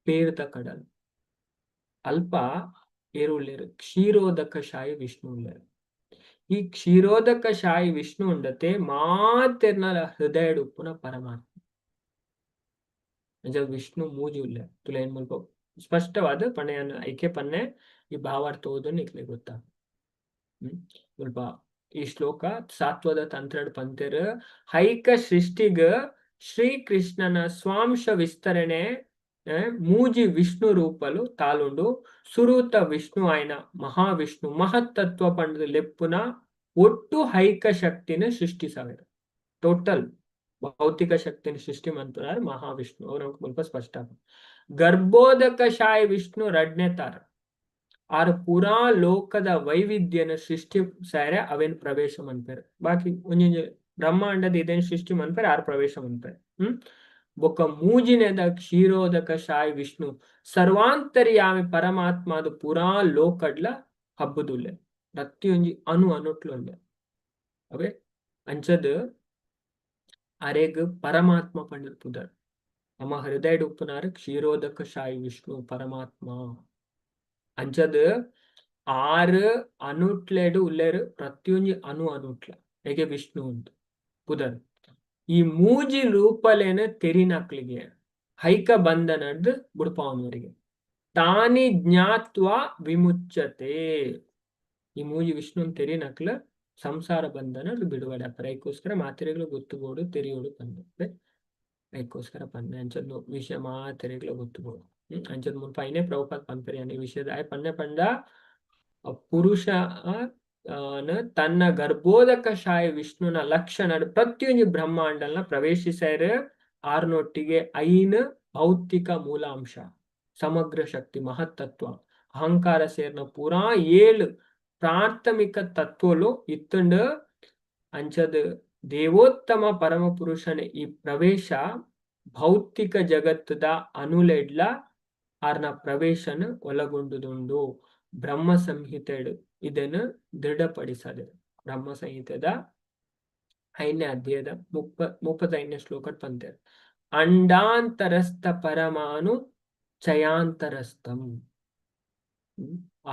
ಪೇರ್ದ ಕಡಲ್. ಅಲ್ಪ ಏರುಲ್ಲೇರು? ಕ್ಷೀರೋದಕ ಶಾಯಿ ವಿಷ್ಣು ಉಲ್ಲೇರು. ಈ ಕ್ಷೀರೋದಕ ಶಾಯಿ ವಿಷ್ಣು ಉಂಡತೆ ಮಾತೆರ್ನ ಹೃದಯಡ್ ಉಪ್ಪುನ ಪರಮಾತ್ಮ. ಅಂಚ ವಿಷ್ಣು ಮೂಜಿ ಉಲ್ಲೆ ತುಲೇನ್ ಮುಲ್ಪ ಸ್ಪಷ್ಟವಾದ ಪಣೆಯನ್ ಐಕೆ ಪನ್ನೆ. ಈ ಭಾವಾರ್ಥ ಓದನ್ ನಿಕ್ಲೆ ಗೊತ್ತಾ. ಮುಲ್ಪ ಈ ಶ್ಲೋಕ ಸಾತ್ವದ ತಂತ್ರಡ್ ಪಂತೆರ್. ಹೈಕ ಸೃಷ್ಟಿಗ್ ಶ್ರೀಕೃಷ್ಣನ ಸ್ವಾಂಶ ವಿಸ್ತರಣೆ ಮೂಜಿ ವಿಷ್ಣು ರೂಪಲು ತಾಲುಂಡು. ಸುರೂತ ವಿಷ್ಣು ಆಯ್ನ ಮಹಾವಿಷ್ಣು ಮಹತ್ತತ್ವ ಪಂಡದ ಲೆಪ್ಪುನ ಒಟ್ಟು ಹೈಕ ಶಕ್ತಿನ ಸೃಷ್ಟಿಸವೆರ್. ಟೋಟಲ್ ಭೌತಿಕ ಶಕ್ತಿನ ಸೃಷ್ಟಿ ಮಂತುನಾರ್ ಮಹಾವಿಷ್ಣು ಅವ್ರು ಮುಲ್ಪ ಸ್ಪಷ್ಟ. ಗರ್ಭೋದಕ ಶಾಯಿ ವಿಷ್ಣು ರಡ್ನೆ ತಾರ. ಆರ್ ಪೂರಾ ಲೋಕದ ವೈವಿಧ್ಯನ ಸೃಷ್ಟಿ ಸಾರೆ ಅವೇನ್ ಪ್ರವೇಶ ಮನ್ಪೆರ್. ಬಾಕಿ ಒಂಜೊಂಜಿ ಬ್ರಹ್ಮಾಂಡದ ಇದೇನ್ ಸೃಷ್ಟಿ ಮನ್ಪೆರ್, ಆರ್ ಪ್ರವೇಶ ಮನ್ಪೆರ್. ಬೊಕ್ಕ ಮೂಜಿನೆದ ಕ್ಷೀರೋದಕ ಶಾಯಿ ವಿಷ್ಣು ಸರ್ವಾಂತರ್ಯಾಮಿ ಪರಮಾತ್ಮದ ಪೂರಾ ಲೋಕಡ್ಲ ಹಬ್ಬದುಲ್ಲೆ, ಪ್ರತಿಯೊಂಜಿ ಅಣು ಅನುಟ್ಲುಲ್ಲೆ ಅವೇ. ಅಂಚದ್ ಅರೆಗ್ ಪರಮಾತ್ಮ ಪಂಡದ್ ಪುದರ್. ನಮ್ಮ ಹೃದಯಡ್ ಉಪ್ಪುನಾರ್ ಕ್ಷೀರೋದಕ ಶಾಯಿ ವಿಷ್ಣು ಪರಮಾತ್ಮ. ಅಂಚದ್ ಆರು ಅನುಟ್ಲೆಡ್ ಉಲ್ಲೇರು, ಪ್ರತಿಯೊಂಜಿ ಅಣು ಅನುಟ್ಲ ಹೇಗೆ ವಿಷ್ಣು ಅಂತ ಪುದರ್. ಈ ಮೂಜಿ ರೂಪಲೇನ ತೆರಿನಕ್ಲಿಗೆ ಹೈಕ ಬಂಧನದ್ ಬುಡ್ಪಾವನವರಿಗೆ ತಾನಿ ಜ್ಞಾತ್ವ ವಿಮುಚ್ಚತೆ. ಈ ಮೂಜಿ ವಿಷ್ಣುನ್ ತೆರಿನಕ್ಲ ಸಂಸಾರ ಬಂಧನ ಬಿಡುಗಡೆ ಅಪ್ಪರ. ಐಕ್ಕೋಸ್ಕರ ಮಾತೆರೆಗ್ಲ ಗೊತ್ತುಬೋಡು, ತೆರಿಯೋಡು ಪಂದ್ ಐಕ್ಕೋಸ್ಕರ ಪನ್ನೆ. ಅಂಚದ್ ವಿಷಯ ಮಾತೆರೆಗ್ಲ ಗೊತ್ತುಬೋಡು. ಅಂಚದ್ ಮುಲ್ಪ ಐನೇ ಪ್ರಭುಪಾದ್ ಪನ್ಪೆರ್ ಈ ವಿಷಯದ ಆಯ್ ಪನ್ನೆ ಪಂಡ, ಪುರುಷ ತನ್ನ ಗರ್ಭೋದಕ ಶಾಯಿ ವಿಷ್ಣುನ ಲಕ್ಷಣ ಪ್ರತಿಯೊಂಜಿ ಬ್ರಹ್ಮಾಂಡಲ್ನ ಪ್ರವೇಶಿಸೈರ್. ಆರ್ನೊಟ್ಟಿಗೆ ಐನ್ ಭೌತಿಕ ಮೂಲಾಂಶ, ಸಮಗ್ರ ಶಕ್ತಿ, ಮಹತ್ತತ್ವ, ಅಹಂಕಾರ ಸೇರ್ನ ಪೂರಾ ಏಳು ಪ್ರಾಥಮಿಕ ತತ್ವಲು ಇತ್ತಂಡು. ಅಂಚದ್ ದೇವೋತ್ತಮ ಪರಮ ಪುರುಷನ ಈ ಪ್ರವೇಶ ಭೌತಿಕ ಜಗತ್ತದ ಅನುಲೆಡ್ಲ ಆರ್ನ ಪ್ರವೇಶನ ಒಳಗೊಂಡುದುಂಡು. ಬ್ರಹ್ಮ ಸಂಹಿತೆಡು ಇದನ್ನು ದೃಢಪಡಿಸದೆ. ಬ್ರಹ್ಮ ಸಂಹಿತೆದ 5ನೇ ಅಧ್ಯಾಯದ 35ನೇ ಶ್ಲೋಕ ಪಂತೇರ್. ಅಂಡಾಂತರಸ್ಥ ಪರಮಾಣು ಚಯಾಂತರಸ್ಥಂ.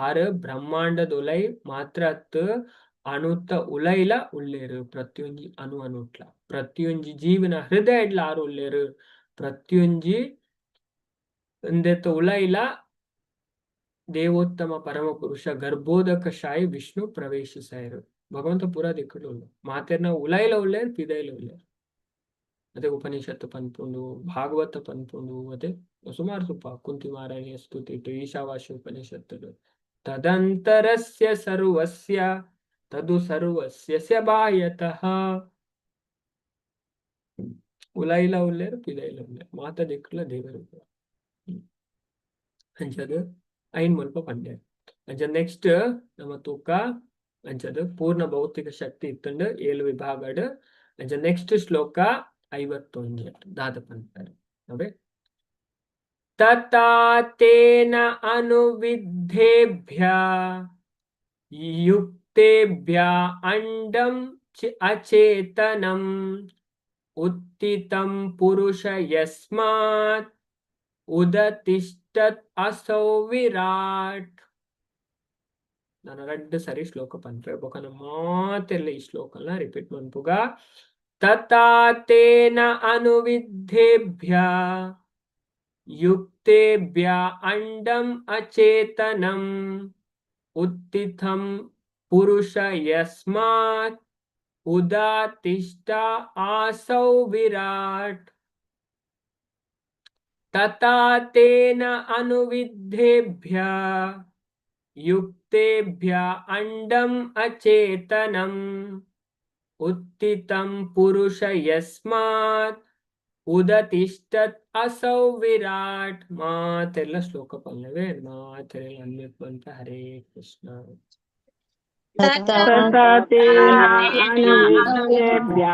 ಆರು ಬ್ರಹ್ಮಾಂಡದೊಲೈ ಮಾತ್ರ ಅತ್ತು, ಅಣುತ ಉಲೈಲ ಉಲ್ಲೇರು. ಪ್ರತಿಯೊಂಜಿ ಅಣು ಅಣುಟ್ಲ, ಪ್ರತಿಯೊಂಜಿ ಜೀವನ ಹೃದಯ ಆರು ಉಲ್ಲೇರು. ಪ್ರತಿಯೊಂಜಿ ಇಂದೆತ ಉಲೈಲ ದೇವೋತ್ತಮ ಪರಮ ಪುರುಷ ಗರ್ಭೋದಕ ಶಾಯಿ ವಿಷ್ಣು ಪ್ರವೇಶಿಸಾಯರು. ಭಗವಂತ ಪೂರಾ ದಿಕ್ಕುಡು ಉಲ್ಲ. ಮಾತೆರ್ನ ಉಲೈಲ ಉಲ್ಲೇರ್, ಪಿದೈಲ ಉಲ್ಲೇರ್. ಅದೇ ಉಪನಿಷತ್ತು ಪನ್ಪುಂಡು, ಭಾಗವತ ಪನ್ಪುಂಡು. ಅದೇ ಸುಮಾರು ತುಪ್ಪ ಕುಂತಿ ಮಹಾರಾಣಿಯ ಸ್ತುತಿ ಇಟ್ಟು ಈಶಾವಾಸ್ಯ ಉಪನಿಷತ್ತು. ತದಂತರಸ್ಯ ಸರ್ವಸ್ಯ ತದು ಸರ್ವಸ್ಯ ಬಾಹ್ಯತಃ. ಉಲೈಲ ಉಲ್ಲೇರ್, ಪಿದೈಲ ಉಲ್ಲೇರ್, ಮಾತ ದಿಕ್ಕುಲ ದೇವರು. ಅಂಚದ ಐನ್ ಮುಲ್ಪ ಪಂಡೆ. ಅಂಚ ನೆಕ್ಸ್ಟ್ ನಮ್ಮ ತೂಕ ಅಂಚದ ಪೂರ್ಣ ಭೌತಿಕ ಶಕ್ತಿ ಇತ್ತಂಡು ಏಳು ವಿಭಾಗಡ್. ಅಂಚ ನೆಕ್ಸ್ಟ್ ಶ್ಲೋಕ 51 ದಾದ ಪನ್ಪೆರ್ ಅವೇ. ತಥಾ ತೇನ ಅನುವಿದ್ಧೇಭ್ಯ ಯುಕ್ತೇಭ್ಯ ಅಂಡಂ ಅಚೇತನಂ ಉತ್ಥಿತಂ ಪುರುಷ ಯಸ್ಮಾತ್ ಉದತಿಷ್ಠತ್ ಅಸೌ ವಿರಾಟ್. ನಾನು ರಡ್ಡ್ ಸರಿ ಶ್ಲೋಕ ಪನ್ಪೆ, ಬೊಕ ಮಾತೆಲ್ಲ ಈ ಶ್ಲೋಕನ ರಿಪೀಟ್ ಮನ್ಪುಗ. ತಥಾ ತೇನ ಅನುವಿದ್ಧೇಭ್ಯ ಯುಕ್ತೇಭ್ಯ ಅಂಡಂ ಅಚೇತನಂ ಉತ್ಥಿತಂ ಪುರುಷ ಯಸ್ಮಾತ್ ಉದಾತಿಷ್ಠ ಆಸೌ ವಿರಾಟ್. ತಥಾ ತೇನ ಅನುವಿದ್ಧೇಭ್ಯ ಯುಕ್ತೇಭ್ಯ ಅಂಡಂ ಅಚೇತನಂ ಉತ್ಥಿತಂ ಪುರುಷ ಯಸ್ಮಾತ್ ಉದತಿಷ್ಠತ್ ಅಸೌ ವಿರಾಟ್. ಮಾತೆಲ್ಲ ಶ್ಲೋಕ ಪಲ್ಲವೇ ಮಾತೆಲ್ಲ ಅನ್ಮ್ಯೂಟ್ ಅಂತ. ಹರೇ ಕೃಷ್ಣ. ತಥಾ ತೇನ ಅನುವಿದ್ಧೇಭ್ಯ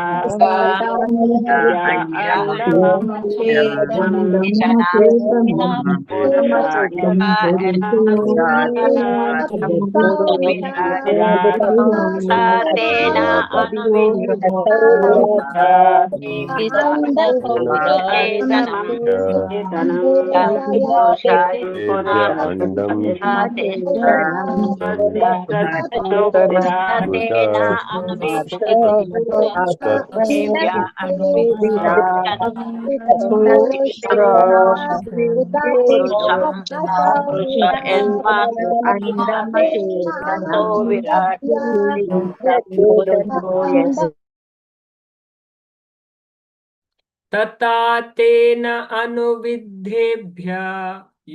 ತಥಾ ತೇನ ಅನುವಿದ್ಧೇಭ್ಯ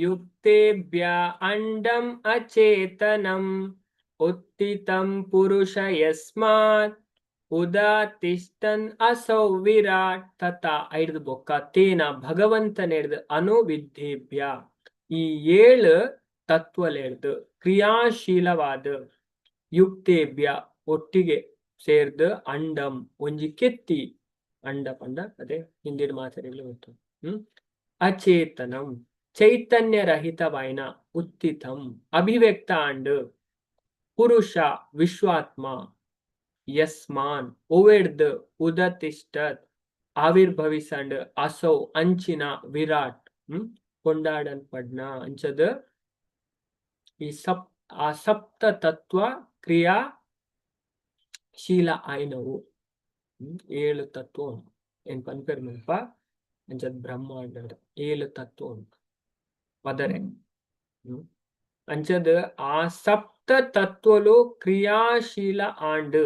ಯುಕ್ತೇಭ್ಯ ಅಂಡಂ ಅಚೇತನಂ ಉತ್ಥಿತಂ ಪುರುಷ ಯಸ್ಮಾತ್ ಉದಾತಿಷ್ಠನ್ ಅಸೌ ವಿರಾಟ್. ತಥಾ ಐಡ್ದು ಬೊಕ್ಕ, ತೇನ ಭಗವಂತನೆಡ್ದು, ಅನುವಿದ್ಧೇಭ್ಯ ಈ ಏಳು ತತ್ವಲೆಡ್ದು ಕ್ರಿಯಾಶೀಲವಾದ, ಯುಕ್ತೇಭ್ಯ ಒಟ್ಟಿಗೆ ಸೇರ್ದು, ಅಂಡಂ ಒಂಜಿ ಕೆತ್ತಿ, ಅಂಡ ಪಂಡ ಅದೇ ಹಿಂದಿನ ಮಾತರಿಗಳು ಗೊತ್ತು. ಅಚೇತನಂ ಚೈತನ್ಯ ರಹಿತವಾಯಿನ, ಉತ್ಥಿತಂ ಅಭಿವ್ಯಕ್ತ ಅಂಡ್, ಪುರುಷ ವಿಶ್ವಾತ್ಮ, ಯಸ್ಮಾನ್ ಒವೆಡ್ದ್, ಉದತಿಷ್ಠತ್ ಆವಿರ್ಭವಿಸಂಡ್, ಅಸೌ ಅಂಚಿನ, ವಿರಾಟ್ ಕೊಂಡಾಡಲ್ಪಡ್ನ. ಅಂಚದ ಈ ಆ ಸಪ್ತ ತತ್ವ ಕ್ರಿಯಾ ಶೀಲ ಆಯ್ನವು. ಏಳು ತತ್ವ ಉಂಡು ಏನ್ ಪನ್ಪೆರ್ ಮುಲ್ಪ. ಅಂಚದ ಬ್ರಹ್ಮಾಂಡದ ಏಳು ತತ್ವ ಉಂಡು ಪದರೆ. ಅಂಚದ ಆ ಸಪ್ತ ತತ್ವಲು ಕ್ರಿಯಾಶೀಲ ಆಂಡ್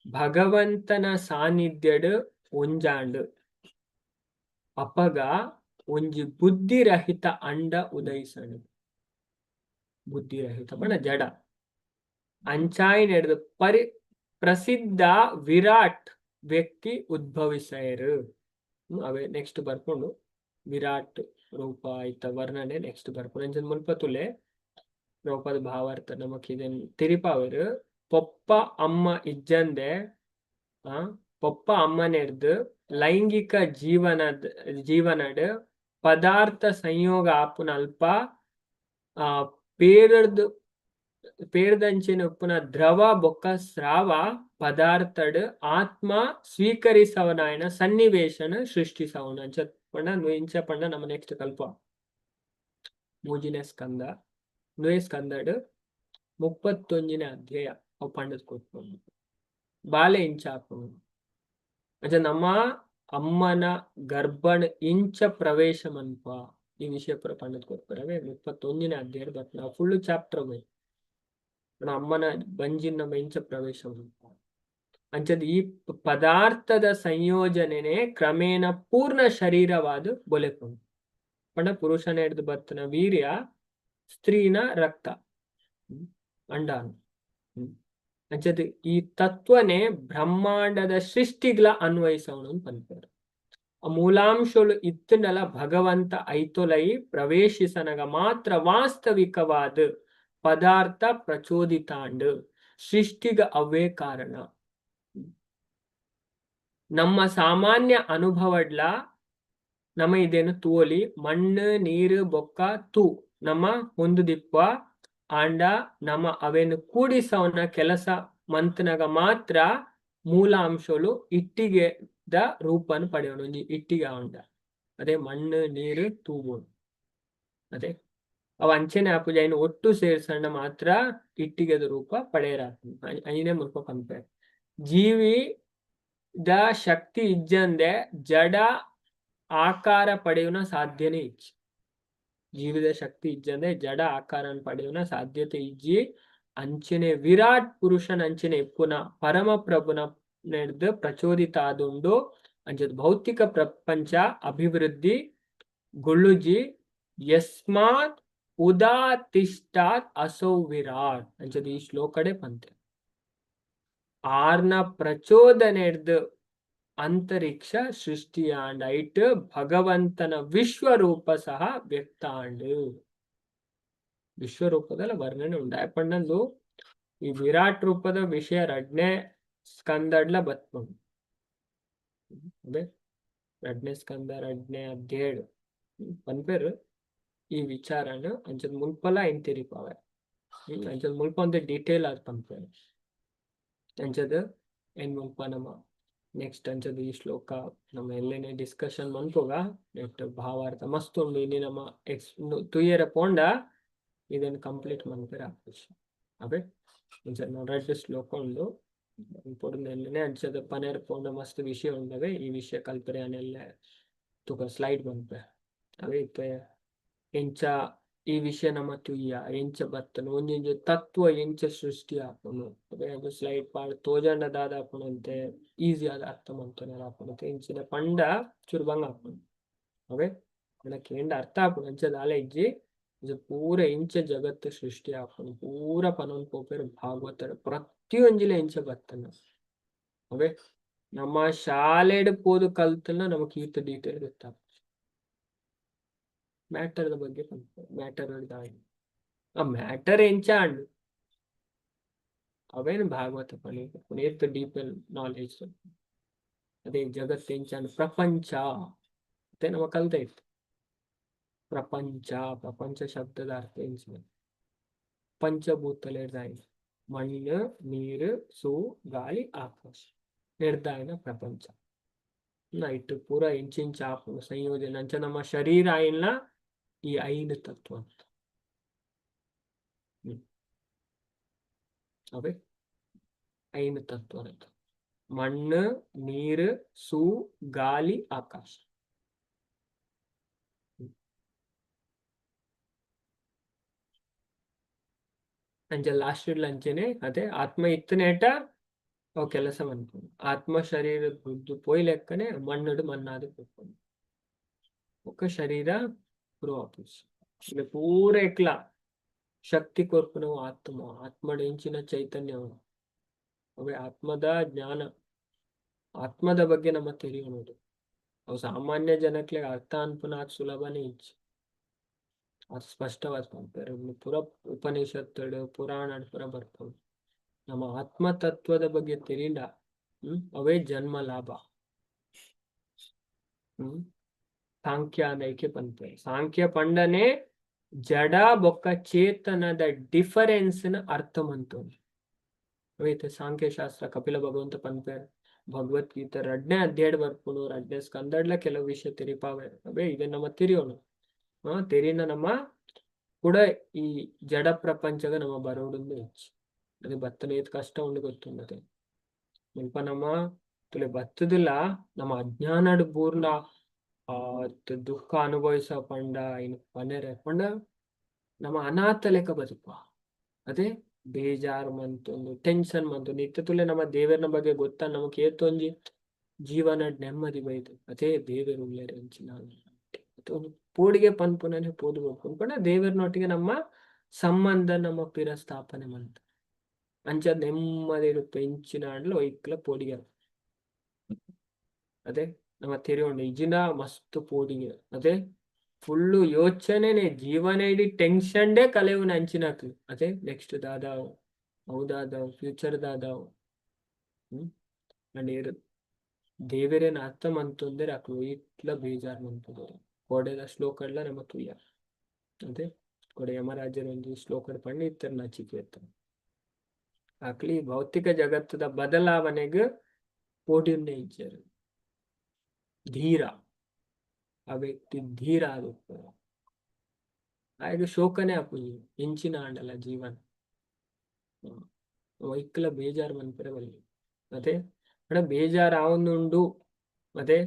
ಭಗವಂತನ ಸಾನ್ನಿಧ್ಯಡ್ ಒಂಜಾಂಡ್ ಅಪಗ ಒಂಜಿ ಬುದ್ಧಿರಹಿತ ಅಂಡ ಉದಯಿಸಂಡ್. ಬುದ್ಧಿರಹಿತ ಪಂಡ ಜಡ. ಅಂಚಾಯಿನೆಡ್ದ್ ಪರಿ ಪ್ರಸಿದ್ಧ ವಿರಾಟ್ ವ್ಯಕ್ತಿ ಉದ್ಭವಿಸಯರು. ಅವೇ ನೆಕ್ಸ್ಟ್ ಬರ್ಕೊಂಡು ವಿರಾಟ್ ರೂಪ ಐತ ವರ್ಣನೆ ನೆಕ್ಸ್ಟ್ ಬರ್ಕೊಂಡು. ಅಂಚನ ಮುಲ್ಪ ತುಲೆ ರೂಪದ ಭಾವಾರ್ಥ ನಮಕ್ ಇದನ್ ತೆರಿಪಾವೆರ್. ಪೊಪ್ಪ ಅಮ್ಮ ಇಜ್ಜಂದೆ, ಆ ಪೊಪ್ಪ ಅಮ್ಮನೆಡ್ದ್ ಲೈಂಗಿಕ ಜೀವನಡ್ ಪದಾರ್ಥ ಸಂಯೋಗ ಆಪುನ ಅಲ್ಪ ಆ ಪೇರರ್ದ್ ಪೇರ್ದಂಚಿನ ಉಪ್ಪುನ ದ್ರವ ಬೊಕ್ಕ ಸ್ರಾವ ಪದಾರ್ಥಡ್ ಆತ್ಮ ಸ್ವೀಕರಿಸವನಾಯನ ಸನ್ನಿವೇಶನ ಸೃಷ್ಟಿಸವನ. ಅಂಚ ಪಂಡ ಇಂಚ ಪಂಡ ನಮ್ಮ ನೆಕ್ಸ್ಟ್ ಕಲ್ಪ ಮೂಜಿನೇ ಸ್ಕಂದ ನುಯೆ ಸ್ಕಂದಡ್ 31ನೇ ಅಧ್ಯಾಯ ಅವು ಪಂಡದ್ ಕೊಟ್ಕೊಂಡು ಬಾಲೆ ಇಂಚ ಆಪುಂಡು. ಅಂಚ ನಮ್ಮ ಅಮ್ಮನ ಗರ್ಭಣ ಇಂಚ ಪ್ರವೇಶ ಮನ್ಪ ಈ ವಿಷಯ ಪೂರ ಪಂಡದ್ ಕೊರ್ಪುರವೆ 31ನೇ ಅಧ್ಯಾಯ. ಬಟ್ ನಾವು ಫುಲ್ ಚಾಪ್ಟರ್ ಹೋಯ್ ಅಮ್ಮನ ಬಂಜಿನ ನಮ್ಮ ಇಂಚ ಪ್ರವೇಶ ಮನ್ಪ. ಅಂಚದ ಈ ಪದಾರ್ಥದ ಸಂಯೋಜನೆನೆ ಕ್ರಮೇಣ ಪೂರ್ಣ ಶರೀರವಾದ ಬೊಲೆಪುಂಡು. ಪಂಡ ಪುರುಷನ ಹಿಡ್ದು ಬತ್ತನ ವೀರ್ಯ, ಸ್ತ್ರೀನ ರಕ್ತ, ಅಂಡಾಣು. ಅಂಚದ ಈ ತತ್ವನೇ ಬ್ರಹ್ಮಾಂಡದ ಸೃಷ್ಟಿಗ್ಲ ಅನ್ವಯಿಸವನು ಪನ್ಪೆರ್. ಆ ಮೂಲಾಂಶಲು ಇತ್ತಂಡಲ ಭಗವಂತ ಐತೊಲೈ ಪ್ರವೇಶಿಸನಗ ಮಾತ್ರ ವಾಸ್ತವಿಕವಾದ ಪದಾರ್ಥ ಪ್ರಚೋದಿತಾಂಡ್. ಸೃಷ್ಟಿಗ ಅವೇ ಕಾರಣ. ನಮ್ಮ ಸಾಮಾನ್ಯ ಅನುಭವಡ್ಲ ನಮ ಇದೇನು ತೂವೊಲಿ ಮಣ್ಣು ನೀರು ಬೊಕ್ಕ ತೂ ನಮ್ಮ ಹೊಂದುದಿಪ್ಪ ಆಂಡ ನಮ ಅವೇನು ಕೂಡಿಸವನ ಕೆಲಸ ಮಂತನಾಗ ಮಾತ್ರ ಮೂಲ ಅಂಶಗಳು ಇಟ್ಟಿಗೆದ ರೂಪನು ಪಡೆಯೋಣ ಒಂಜಿ ಇಟ್ಟಿಗೆ ಆಂಡ ಅದೇ ಮಣ್ಣು ನೀರು ತೂಬೋದು ಅದೇ ಅವ ಅಂಚೆನೆ ಆಪುಜಿ ಐನ್ ಒಟ್ಟು ಸೇರ್ಸಂಡ ಮಾತ್ರ ಇಟ್ಟಿಗೆದ ರೂಪ ಪಡೆಯರ ಐನೇ ಮುಲ್ಪ ಪನ್ಪೆರ್ ಜೀವಿ the ಶಕ್ತಿ ಇಜ್ಜಂದೆ ಜಡ ಆಕಾರ ಪಡೆಯುವ ಸಾಧ್ಯನೇ ಇಜ್ಜಿ. ಜೀವಿದ ಶಕ್ತಿ ಇಜ್ಜಂದೆ ಜಡ ಆಕಾರ ಪಡೆಯುವ ಸಾಧ್ಯತೆ ಇಜ್ಜಿ. ಅಂಚನೆ ವಿರಾಟ್ ಪುರುಷನ ಅಂಚನೆ ಇಪ್ಪುನ ಪರಮ ಪ್ರಭುನ ನೆಡ್ದು ಪ್ರಚೋದಿತ ಆದುಂಡು. ಅಂಚದ ಭೌತಿಕ ಪ್ರಪಂಚ ಅಭಿವೃದ್ಧಿ ಗೊಳ್ಳುಜಿ. ಯಸ್ಮಾತ್ ಉದಾತಿಷ್ಟಾತ್ ಅಸೌ ವಿರಾಟ್ ಅಂಚದ ಈ ಶ್ಲೋಕಡೆ ಪಂತೆ. ಆರ್ನ ಪ್ರಚೋದನೆಡ್ದು ಅಂತರಿಕ್ಷ ಸೃಷ್ಟಿಯಾಂಡ್ ಐಟ್ ಭಗವಂತನ ವಿಶ್ವರೂಪ ಸಹ ವ್ಯಕ್ತಾಂಡ್. ವಿಶ್ವರೂಪದ ವರ್ಣನೆ ಉಂಡು. ಪಂಡಂದು ಈ ವಿರಾಟ್ ರೂಪದ ವಿಷಯ ರಡ್ನೇ ಸ್ಕಂದಡ್ಲ ಬತ್ಪುಂಡು. ಅದೇ ರಡ್ನೇ ಸ್ಕಂದ ರಡ್ನೇ ಅಧ್ಯಾಯ ಪನ್ಪೆರ್ ಈ ವಿಚಾರನ ಅಂಚದ ಮುಲ್ಪಲ ಐನ್ ತೆರಿಪಾವೆ. ಅಂಚದ ಮುಲ್ಪ ಒಂತೆ ಡೀಟೇಲ್ ಆದ್ ಪನ್ಪೆರ್. ಅಂಚದ ಏನ್ ಮುಲ್ಪ ನಮ್ಮ ನೆಕ್ಸ್ಟ್ ಅಂಚದ ಈ ಶ್ಲೋಕ ನಮ್ಮ ಎಲ್ಲೆನೆ ಡಿಸ್ಕಷನ್ ಮನ್ಪುಗ. ನೆಕ್ಸ್ಟ್ ಭಾವಾರ್ಥ ಮಸ್ತ್ ಉಂಡು. ಇನಿ ನಮ್ಮ ಎಕ್ಸ್ ತುಯ್ಯರ ಪೋಂಡ ಇದನ್ನು ಕಂಪ್ಲೀಟ್ ಮನ್ಪೆರೆ ಆಪುಜಿ. ಅವೇ ಅಂಚ ರಡ್ಡ್ ಶ್ಲೋಕ ಉಂಡು ಪೊಡುಂದು ಅಂಚದ ಪನೆರ್ ಪೋಂಡ ಮಸ್ತ್ ವಿಷಯ ಉಂಡವೆ. ಈ ವಿಷಯ ಕಲ್ಪರೆ ಅನೆಲ್ಲ ತುಕ ಸ್ಲೈಡ್ ಮನ್ಪೆ. ಅವೇ ಇತ್ತೆ ಎಂಚ ಈ ವಿಷಯ ನಮ್ಮ ತುಯ್ಯ ಎಂಚ ಬತ್ತನು ಒಂಜೊಂಜಿ ತತ್ವ ಎಂಚ ಸೃಷ್ಟಿ ಆಪುಂಡು. ಅವೇ ಅದು ಸ್ಲೈಡ್ ಪಾಡ್ ತೋಜಂಡ ದಾದ ಆಪುಂಡು ಈಸಿ ಆದ್ ಅರ್ಥ ಮಲ್ತೊನೆರೆ ಆಪುಂಡು. ಇಂಚಿನ ಪಂಡ ಚೂರು ಬಂಗ ಆಪುಂಡು. ಅವೇ ಪಂಡ ಕೇಂಡ ಅರ್ಥ ಆಪುಂಡು. ಅಂಚ ದಾಲ ಇಜ್ಜಿ. ಇದು ಪೂರ ಇಂಚ ಜಗತ್ತು ಸೃಷ್ಟಿ ಆಪುಂಡು ಪೂರ ಪನೊಂದು ಪೋಪೆರ್ ಭಾಗವತರ ಪ್ರತಿಯೊಂಜಿಲ ಇಂಚ ಬತ್ತನ. ಅವೇ ನಮ್ಮ ಶಾಲೆಡ್ ಪೋದು ಕಲ್ತನ ನಮಕ್ ಈತ್ ಡೀಟೇಲ್ ಗೊತ್ತಾಪುಜಿ. ಮ್ಯಾಟರ್ ದ ಬಗ್ಗೆ ಮ್ಯಾಟರ್ ಆ ಮ್ಯಾಟರ್ ಎಂಚ ಆಂಡ್ ಅವೇನು ಭಾಗವತ ಪನಿ ಏತ್ ಡೀಪ್ ನಾಲೆಜ್. ಅದೇ ಜಗತ್ತು ಎಂಚ ಪ್ರಪಂಚ ಅದೇ ನಮ್ಮ ಕಲ್ತ ಇತ್ತು. ಪ್ರಪಂಚ ಪ್ರಪಂಚ ಶಬ್ದದ ಅರ್ಥ ಎಂಚ ಪಂಚಭೂತಲೆಡ್ದಾಯಿನ ಮಣ್ಣು ನೀರು ಸೂ ಗಾಳಿ ಆಕಾಶ ನೆಡ್ದಾಯಿನ ಪ್ರಪಂಚ. ಇಟ್ಟು ಪೂರ ಇಂಚಿಂಚ ಆಪುಂಡು ಸಂಯೋಜನೆ. ಅಂಚ ನಮ್ಮ ಶರೀರ ಆಯಿನ ಈ ಐದು ತತ್ವ ಅಂತ. ಅವೇ ಐದು ತತ್ವ ಅಂತ. ಮಣ್ಣು ನೀರು ಸೂ ಗಾಳಿ ಆಕಾಶ. ಅಂಚ ಲಾಸ್ಟ್ ಅಂಚೆನೆ ಅದೇ ಆತ್ಮ ಇತ್ತನೇಟ ಅವು ಕೆಲಸ ಮನ್ಪುಂಡು. ಆತ್ಮ ಶರೀರ ಬುದ್ದು ಪೋಯಿ ಲೆಕ್ಕನೆ ಮಣ್ಣುಡು ಮಣ್ಣಾದ್ ಪೋಪುಂಡು. ಬೊಕ್ಕ ಶರೀರ ಗ್ರೋ ಆಪುಜಿ. ಪೂರ ಎಕ್ಲ ಶಕ್ತಿ ಕೊರ್ಪುನವು ಆತ್ಮ. ಆತ್ಮಡ್ ಎಂಚಿನ ಚೈತನ್ಯ ಅವೇ ಆತ್ಮದ ಜ್ಞಾನ. ಆತ್ಮದ ಬಗ್ಗೆ ನಮ್ಮ ತೆರಿಯೊನೊಡು. ಅವು ಸಾಮಾನ್ಯ ಜನಕ್ಲೆಗ್ ಅರ್ಥ ಅನ್ಪುನ ಸುಲಭನೇ ಇಜ್ಜಿ. ಅದು ಸ್ಪಷ್ಟವಾದ್ ಪನ್ಪೆರ್. ಪೂರ ಉಪನಿಷತ್ತುಡು ಪುರಾಣಡ್ ಪೂರ ಬರ್ಪುಂಡು. ನಮ್ಮ ಆತ್ಮ ತತ್ವದ ಬಗ್ಗೆ ತೆರಿಂಡ ಅವೇ ಜನ್ಮ ಲಾಭ. ಸಾಂಖ್ಯ ಅಂದೈಕೆ ಪನ್ಪೆರ್. ಸಾಂಖ್ಯ ಪಂಡನೆ ಜಡ ಬೊಕ್ಕ ಚೇತನದ ಡಿಫರೆನ್ಸ್ ನ ಅರ್ಥ ಮಂತೊಲಿ. ಅವೇತ ಸಾಂಖ್ಯ ಶಾಸ್ತ್ರ ಕಪಿಲ ಭಗವಂತ ಪನ್ಪೆರ್. ಭಗವದ್ಗೀತೆ ರಡ್ನೇ ಅಧ್ಯಾಯ ಬರ್ಪುಂಡು. ರಡ್ನೇ ಸ್ಕಂದಡ್ಲ ಕೆಲವು ವಿಷಯ ತೆರಿಪಾವೆ. ಅವೇ ಇದನ್ನ ನಮ್ಮ ತೆರಿಯೋಣ. ತೆರಿನ ನಮ್ಮ ಕೂಡ ಈ ಜಡ ಪ್ರಪಂಚದ ನಮ್ಮ ಬರೋಡುಂದು ಹೆಚ್ಚು. ಅದು ಬತ್ತನ ಏತ್ ಕಷ್ಟ ಉಂಡು ಗೊತ್ತುಂಡತೆ. ಮುಲ್ಪ ನಮ್ಮ ತುಲೆ ಬತ್ತದಿಲ್ಲ ನಮ್ಮ ಅಜ್ಞಾನಡ್ ಪೂರ್ಣ ಆ ದುಃಖ ಅನುಭವಿಸ ಪಂಡ ಇನ್ ಪನೆರೆ ಪಂಡ ನಮ್ಮ ಅನಾಥ ಲೆಕ್ಕ ಬದುಕುವ. ಅದೇ ಬೇಜಾರ್ ಮಂತೊಂದು ಟೆನ್ಷನ್ ಮಂತೊಂದು ಇತ್ತೆ ತುಲೆ ನಮ್ಮ ದೇವೆರ್ನ ಬಗ್ಗೆ ಗೊತ್ತಾ ನಮಕ್ ಏತೊಂಜಿ ಜೀವನ ನೆಮ್ಮದಿ ಬೈದು. ಅದೇ ದೇವೆರ್ ಉಲ್ಲೆರ್ ಅಂಚಿನ ಪೋಡಿಗೆ ಪನ್ಪುನನೆ ಪೋದು ಪೋಪುಂಡು. ಪಂಡ ದೇವೆರ್ನೊಟ್ಟಿಗೆ ನಮ್ಮ ಸಂಬಂಧ ನಮ್ಮ ಪಿರ ಸ್ಥಾಪನೆ ಮಂತ. ಅಂಚ ನೆಮ್ಮದಿಡ್ ಎಂಚಿನ ಆಂಡಲ ಒಯ್ಕ್ಲ ಪೋಡಿಗೆ. ಅದೇ ನಮ್ಮ ತೆರಿಯೊಂಡು ಇಜಿನ ಮಸ್ತ್ ಪೋಡಿಗೆ. ಅದೇ ಫುಲ್ಲು ಯೋಚನೆನೆ ಜೀವನ ಇಡೀ ಟೆನ್ಷನ್ ಡೇ ಕಲೆಯುನ ಅಂಚಿನಕ್ಲು. ಅದೇ ನೆಕ್ಸ್ಟ್ ದಾದಾವ್ ಅವು ದಾದಾವ್ ಫ್ಯೂಚರ್ ದಾದಾವ್ ಅಂಡ್ ಏರ್ ದೇವೆರೆನ್ ಅರ್ಥ ಮಂತೊಂದೆರ್ ಅಕ್ಲು ಇತ್ಲ ಬೇಜಾರ್ ಮನ್ಪುಜೆರ್. ಕೋಡೆದ ಶ್ಲೋಕಡ್ಲ ನಮ ತೂಯ ಅದೇ ಕೋಡೆ ಯಮರಾಜರ ಒಂಜಿ ಶ್ಲೋಕಡ್ ಪಂಡ ಇತ್ತೆರ್ ನಚಿಕೇತ ಅಕ್ಲಿ ಭೌತಿಕ ಜಗತ್ತದ ಬದಲಾವಣೆಗ್ ಪೋಡಿಯುನ್ನೇ ಇಜ್ಜೆರ್. ಧೀರ, ಆ ವ್ಯಕ್ತಿ ಧೀರ ಆದುಪ್ಪುವೆ. ಆಯಗ್ ಶೋಕನೆ ಆಪುಜಿ ಎಂಚಿನ ಆಂಡಲ ಜೀವನ ಒಯ್ಕ್ಲ ಬೇಜಾರ್ ಮನ್ಪೆರೆ ಬಲ್ಲಿ ಅತೆ. ಪಂಡ ಬೇಜಾರ್ ಆವೊಂದುಂಡು ಅತೆ,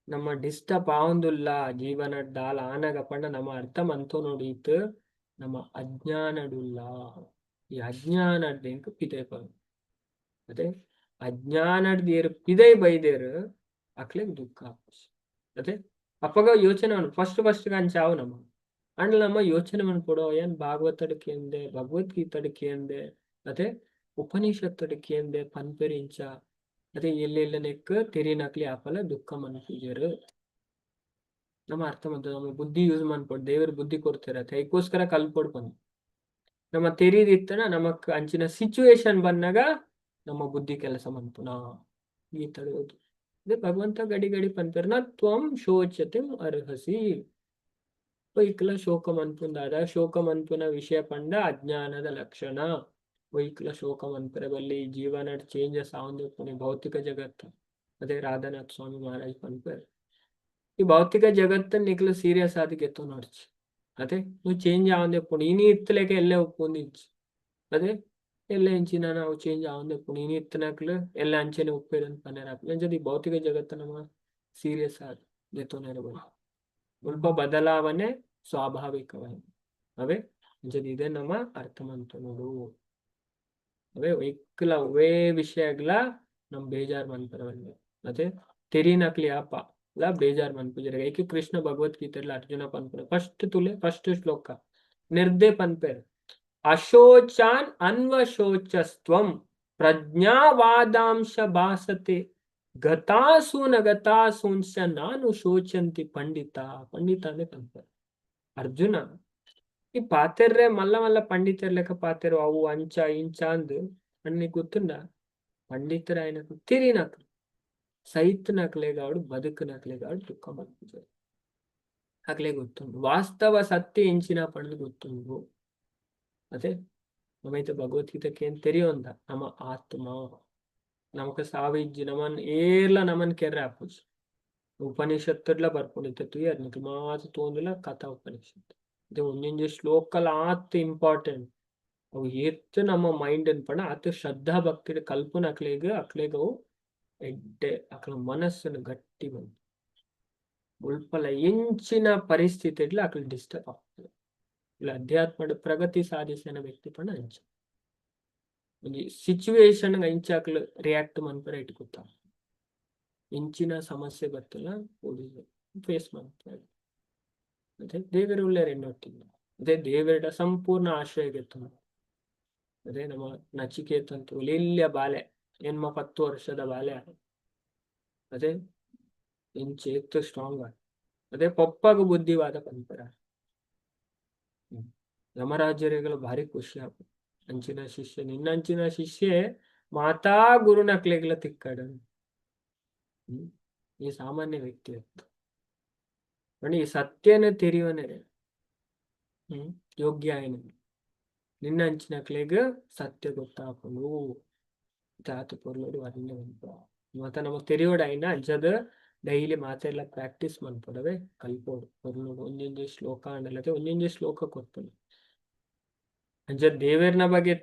ನಮ್ಮ ಡಿಸ್ಟರ್ಬ್ ಆವೊಂದುಲ್ಲ ಜೀವನ ದಾಲ ಆನಗ ಪಂಡ ನಮ್ಮ ಅರ್ಥ ಮಂತೊನೊಡು ಈತ್ ನಮ್ಮ ಅಜ್ಞಾನಡುಲ್ಲ. ಈ ಅಜ್ಞಾನಡ್ ಎಂಕ್ ಪಿದಯಿ ಬರೊಡು ಅತೆ. ಅಜ್ಞಾನಡ್ ಏರ್ ಪಿದಯಿ ಬೈದೆರ್ ಅಕ್ಲೆಗ್ ದುಃಖ ಆಪುಜಿ ಅತೆ. ಅಪಗ ಯೋಚನೆ ಫಸ್ಟ್ ಫಸ್ಟ್ ಅಂಚ ಆವು ನಮ. ಅಂಡ ನಮ್ಮ ಯೋಚನೆ ಮನ್ಪೊಡು, ಏನ್ ಭಾಗವತಡ್ ಕೇಂದೆ, ಭಗವದ್ಗೀತಡ್ ಕೇಂದೆ ಅತೆ, ಉಪನಿಷತ್ತಡ್ ಕೇಂದೆ, ಪನ್ಪೆರ್ ಇಂಚ ಅದೇ ಎಲ್ಲೆಲ್ಲ ನೆಕ್ ತೆರಿನಕ್ಲೆ ಆಪಲ ದುಃಖ ಮನ್ಪುಜೆರ್. ನಮ್ಮ ಅರ್ಥ ಮಂತ ನಮ್ಮ ಬುದ್ಧಿ ಯೂಸ್ ಮನ್ಪೊಡು. ದೇವೆರ್ ಬುದ್ಧಿ ಕೊರ್ತೆರ್ ಅತೆ, ಐಕೋಸ್ಕರ ಕಲ್ಪೊಡು ಪಂದ್. ನಮ್ಮ ತೆರಿದಿತ್ತನ ನಮಕ್ ಅಂಚಿನ ಸಿಚುವೇಶನ್ ಬನ್ನಗ ನಮ್ಮ ಬುದ್ಧಿ ಕೆಲಸ ಮನ್ಪುನ ಈ ತಡೆಯೋದು. ಅದೇ ಭಗವಂತ ಗಡಿ ಗಡಿ ಪನ್ಪೆರ್, ನ ತ್ವಂ ಶೋಚತಿಂ ಅರ್ಹಸಿ. ಒಯ್ಕ್ಲ ಶೋಕ ಮನ್ಪುಂದಾದ ಶೋಕ ಮನ್ಪುನ ವಿಷಯ ಪಂಡ ಅಜ್ಞಾನದ ಲಕ್ಷಣ. ಒಯ್ಕ್ಲ ಶೋಕ ಮನ್ಪೆರೆ ಬಲ್ಲಿ, ಜೀವನ ಚೇಂಜಸ್ ಆವೊಂದಿಪ್ಪುನಿ ಭೌತಿಕ ಜಗತ್ತು. ಅದೇ ರಾಧಾನಾಥ್ ಸ್ವಾಮಿ ಮಹಾರಾಜ್ ಪನ್ಪೆರ್, ಈ ಭೌತಿಕ ಜಗತ್ತನ್ ನಿಕ್ಲು ಸೀರಿಯಸ್ ಆದ್ ಗೆತ್ತೊನೊಡ್ಚಿ ಅದೇ, ನೀವು ಚೇಂಜ್ ಆವೊಂದಿಪ್ಪುಂಡು. ಇನಿ ಇತ್ತಲೆಕ ಎಲ್ಲೆ ಉಪ್ಪುಂದಿಜ್ಜಿ ಅದೇ. ಎಲ್ಲೆ ಇಂಚಿನ ನಾವು ಚೇಂಜ್ ಆವೊಂದಿಪ್ಪುಂಡು. ಇನಿ ಇತ್ತಿನಕ್ಲು ಎಲ್ಲ ಅಂಚೆನೆ ಉಪ್ಪೆರ್ ಅಂದ್ ಪನೆರೆ ಆಪುಜಿ. ಅಂಚಾದ್ ಈ ಭೌತಿಕ ಜಗತ್ತು ನಮ ಸೀರಿಯಸ್ ಆದ್ ದೆತ್ತೊನೆರೆ ಬಲ್ಲಿ. ಮುಲ್ಪ ಬದಲಾವಣೆ ಸ್ವಾಭಾವಿಕವಾಯಿ ಅವೇ. ಅಂಚಾದ್ ಇದೆ ನಮ ಅರ್ಥ ಮಂತೊನೊಡು ಅವೇ. ಒಯ್ಕ್ಲ ಒವ್ವೇ ವಿಷಯಗ್ಲ ನಮ್ ಬೇಜಾರ್ ಮನ್ಪೆರೆ ಬಲ್ಲಿ ಅತೆ. ತೆರಿನಕ್ಲೆ ಯಾಪ ಲ ಬೇಜಾರ್ ಮನ್ಪುಜೆರ್. ಐಕ್ ಕೃಷ್ಣ ಭಗವದ್ಗೀತೆಡ್ಲ ಅರ್ಜುನ ಪನ್ಪುನ ಫಸ್ಟ್ ತುಲೆ, ಫಸ್ಟ್ ಶ್ಲೋಕ ನಿರ್ದೆ ಪನ್ಪೆರ್, ಅಶೋಚಾನ್ ಅನ್ವಶೋಚಸ್ತ್ವಂ ಪ್ರಜ್ಞಾವಾದಾಂಶ ಭಾಸತೆ ಗತಾಸೂನ ಗತಾಸೂಂಶ ನಾನು ಶೋಚಂತಿ ಪಂಡಿತ. ಪಂಡಿತ ಅಂದ್ರೆ ಪನ್ಪೆರ್ ಅರ್ಜುನ, ಈ ಪಾತೆರ್ರೆ ಮಲ್ಲ ಮಲ್ಲ ಪಂಡಿತೆರ್ ಲೆಕ್ಕ ಪಾತೆರು ಅವು ಅಂಚ ಇಂಚ ಅಂದ್. ಅಂಡ್ ಗೊತ್ತುಂಡ ಪಂಡಿತರಾಯನಕು ತೆರಿನಕ್ಲು ಸೈತ್ನಕ್ಲೆಗಾವಡ್ ಬದುಕುನಕ್ಲೆಗಾವಡ್ ದುಃಖ ಮನ್ಪುಜೆರ್. ಅಕ್ಲೆ ಗೊತ್ತುಂಡು ವಾಸ್ತವ ಸತ್ಯ ಎಂಚಿನ ಪಂಡ್ದ್ ಗೊತ್ತುಂಡು ಅದೇ. ನಮೈತ ಭಗವದ್ಗೀತೆಗೆ ಏನ್ ತೆರಿಯೊಂದ ನಮ್ಮ ಆತ್ಮ, ನಮಕ್ ಸಾವಿಜ್ಜಿ, ನಮನ್ ಏರ್ಲ ನಮನ್ ಕೆರ್ರೆ ಆಪುಜಿ. ಉಪನಿಷತ್ತುಡ್ಲ ಬರ್ಪುಂಡು. ಇತ್ತೆ ತೂಯರ್ ನಿಕುಲು ಮಾತ ತೂವೊಂದುಲ ಕಥಾ ಉಪನಿಷತ್. ಇದು ಒಂಜೊಂಜಿ ಶ್ಲೋಕಲ ಆತ್ ಇಂಪಾರ್ಟೆಂಟ್. ಅವು ಏತ್ ನಮ್ಮ ಮೈಂಡ್ ಪಂಡ ಆತ್ ಶ್ರದ್ಧಾ ಭಕ್ತಿಡ್ ಕಲ್ಪುನಕ್ಲೆಗ್ ಅಕ್ಲೆಗ್ ಅವು ಎಡ್ಡೆ. ಅಕ್ಲ ಮನಸ್ಸುನು ಗಟ್ಟಿ ಮನ್ಪುಂಡು. ಮುಲ್ಪಲ ಎಂಚಿನ ಪರಿಸ್ಥಿತಿಡ್ಲ ಅಕ್ಲು ಡಿಸ್ಟರ್ಬ್ ಆಪುಜೆರ್. ಇಲ್ಲ ಅಧ್ಯಾತ್ಮಡ್ ಪ್ರಗತಿ ಸಾಧಿಸಿನ ವ್ಯಕ್ತಿ ಪಂಡ ಅಂಚ ಒಂಜಿ ಸಿಚುವೇಶನ್ ಇಂಚ ಅಕ್ಲು ರಿಯಾಕ್ಟ್ ಮನ್ಪೆರೆ ಐಟ್ ಗೊತ್ತಾಪುಂಡು. ಎಂಚಿನ ಸಮಸ್ಯೆ ಬತ್ತಲ ಫೇಸ್ ಮನ್ಪೆರೆ ಅದೇ ದೇವೆರ್ ಉಲ್ಲೆರ್ ಎನ್ನೊಟ್ಟಿಗೆ ಅದೇ. ದೇವೆರ್ಡ ಸಂಪೂರ್ಣ ಆಶ್ರಯ ಗೆತ್ತೊನು. ಅದೇ ನಮ್ಮ ನಚಿಕೇತಂತು ಎಲ್ಯ ಬಾಲೆ, ಎನ್ಮ 10 ವರ್ಷದ ಬಾಲೆ ಅದೇ, ಎಂಚ ಏತ್ ಸ್ಟ್ರಾಂಗ್. ಅದೇ ಪೊಪ್ಪಗ್ ಬುದ್ಧಿವಾದ ಪನ್ಪೆರ. ಯಮರಾಜರುಗಳು ಭಾರಿ ಖುಷಿ ಆಪುಂಡು, ಅಂಚಿನ ಶಿಷ್ಯ ನಿನ್ನಂಚಿನ ಶಿಷ್ಯೆ ಮಾತಾ ಗುರುನಕ್ಲೆಗ್ಲ ತಿಕ್ಕಡ್. ಈ ಸಾಮಾನ್ಯ ವ್ಯಕ್ತಿ ಅತ್ತ್. ಪಂಡ ಈ ಸತ್ಯನ ತೆರಿಯೊನೆರೆ ಯೋಗ್ಯ ಆಯಿನ ನಿನ್ನಂಚಿನಕ್ಲೆಗ್ ಸತ್ಯ ಗೊತ್ತಾಪುಂಡು. ಆತ್ ಪೊರ್ಲುಡು ವರ್ಣನೆ ಮನ್ಪುವ. ಮಾತ ನಮಕ್ ತೆರಿಯೊಡಾಯಿನ ಅಂಚದ ಡೈಲಿ ಮಾತೆರ್ಲ ಪ್ರಾಕ್ಟೀಸ್ ಮನ್ಪೊಡವೆ, ಕಲ್ಪೊಡು ಪೊರ್ಲುಡು. ಒಂಜೊಂಜಿ ಶ್ಲೋಕ ಆಂಡಲ ಒಂಜೊಂಜಿ ಶ್ಲೋಕ ಕೊರ್ಪುಂಡು. ಅಂಚ ದೇವೆರ್ನ ಬಗ್ಗೆ.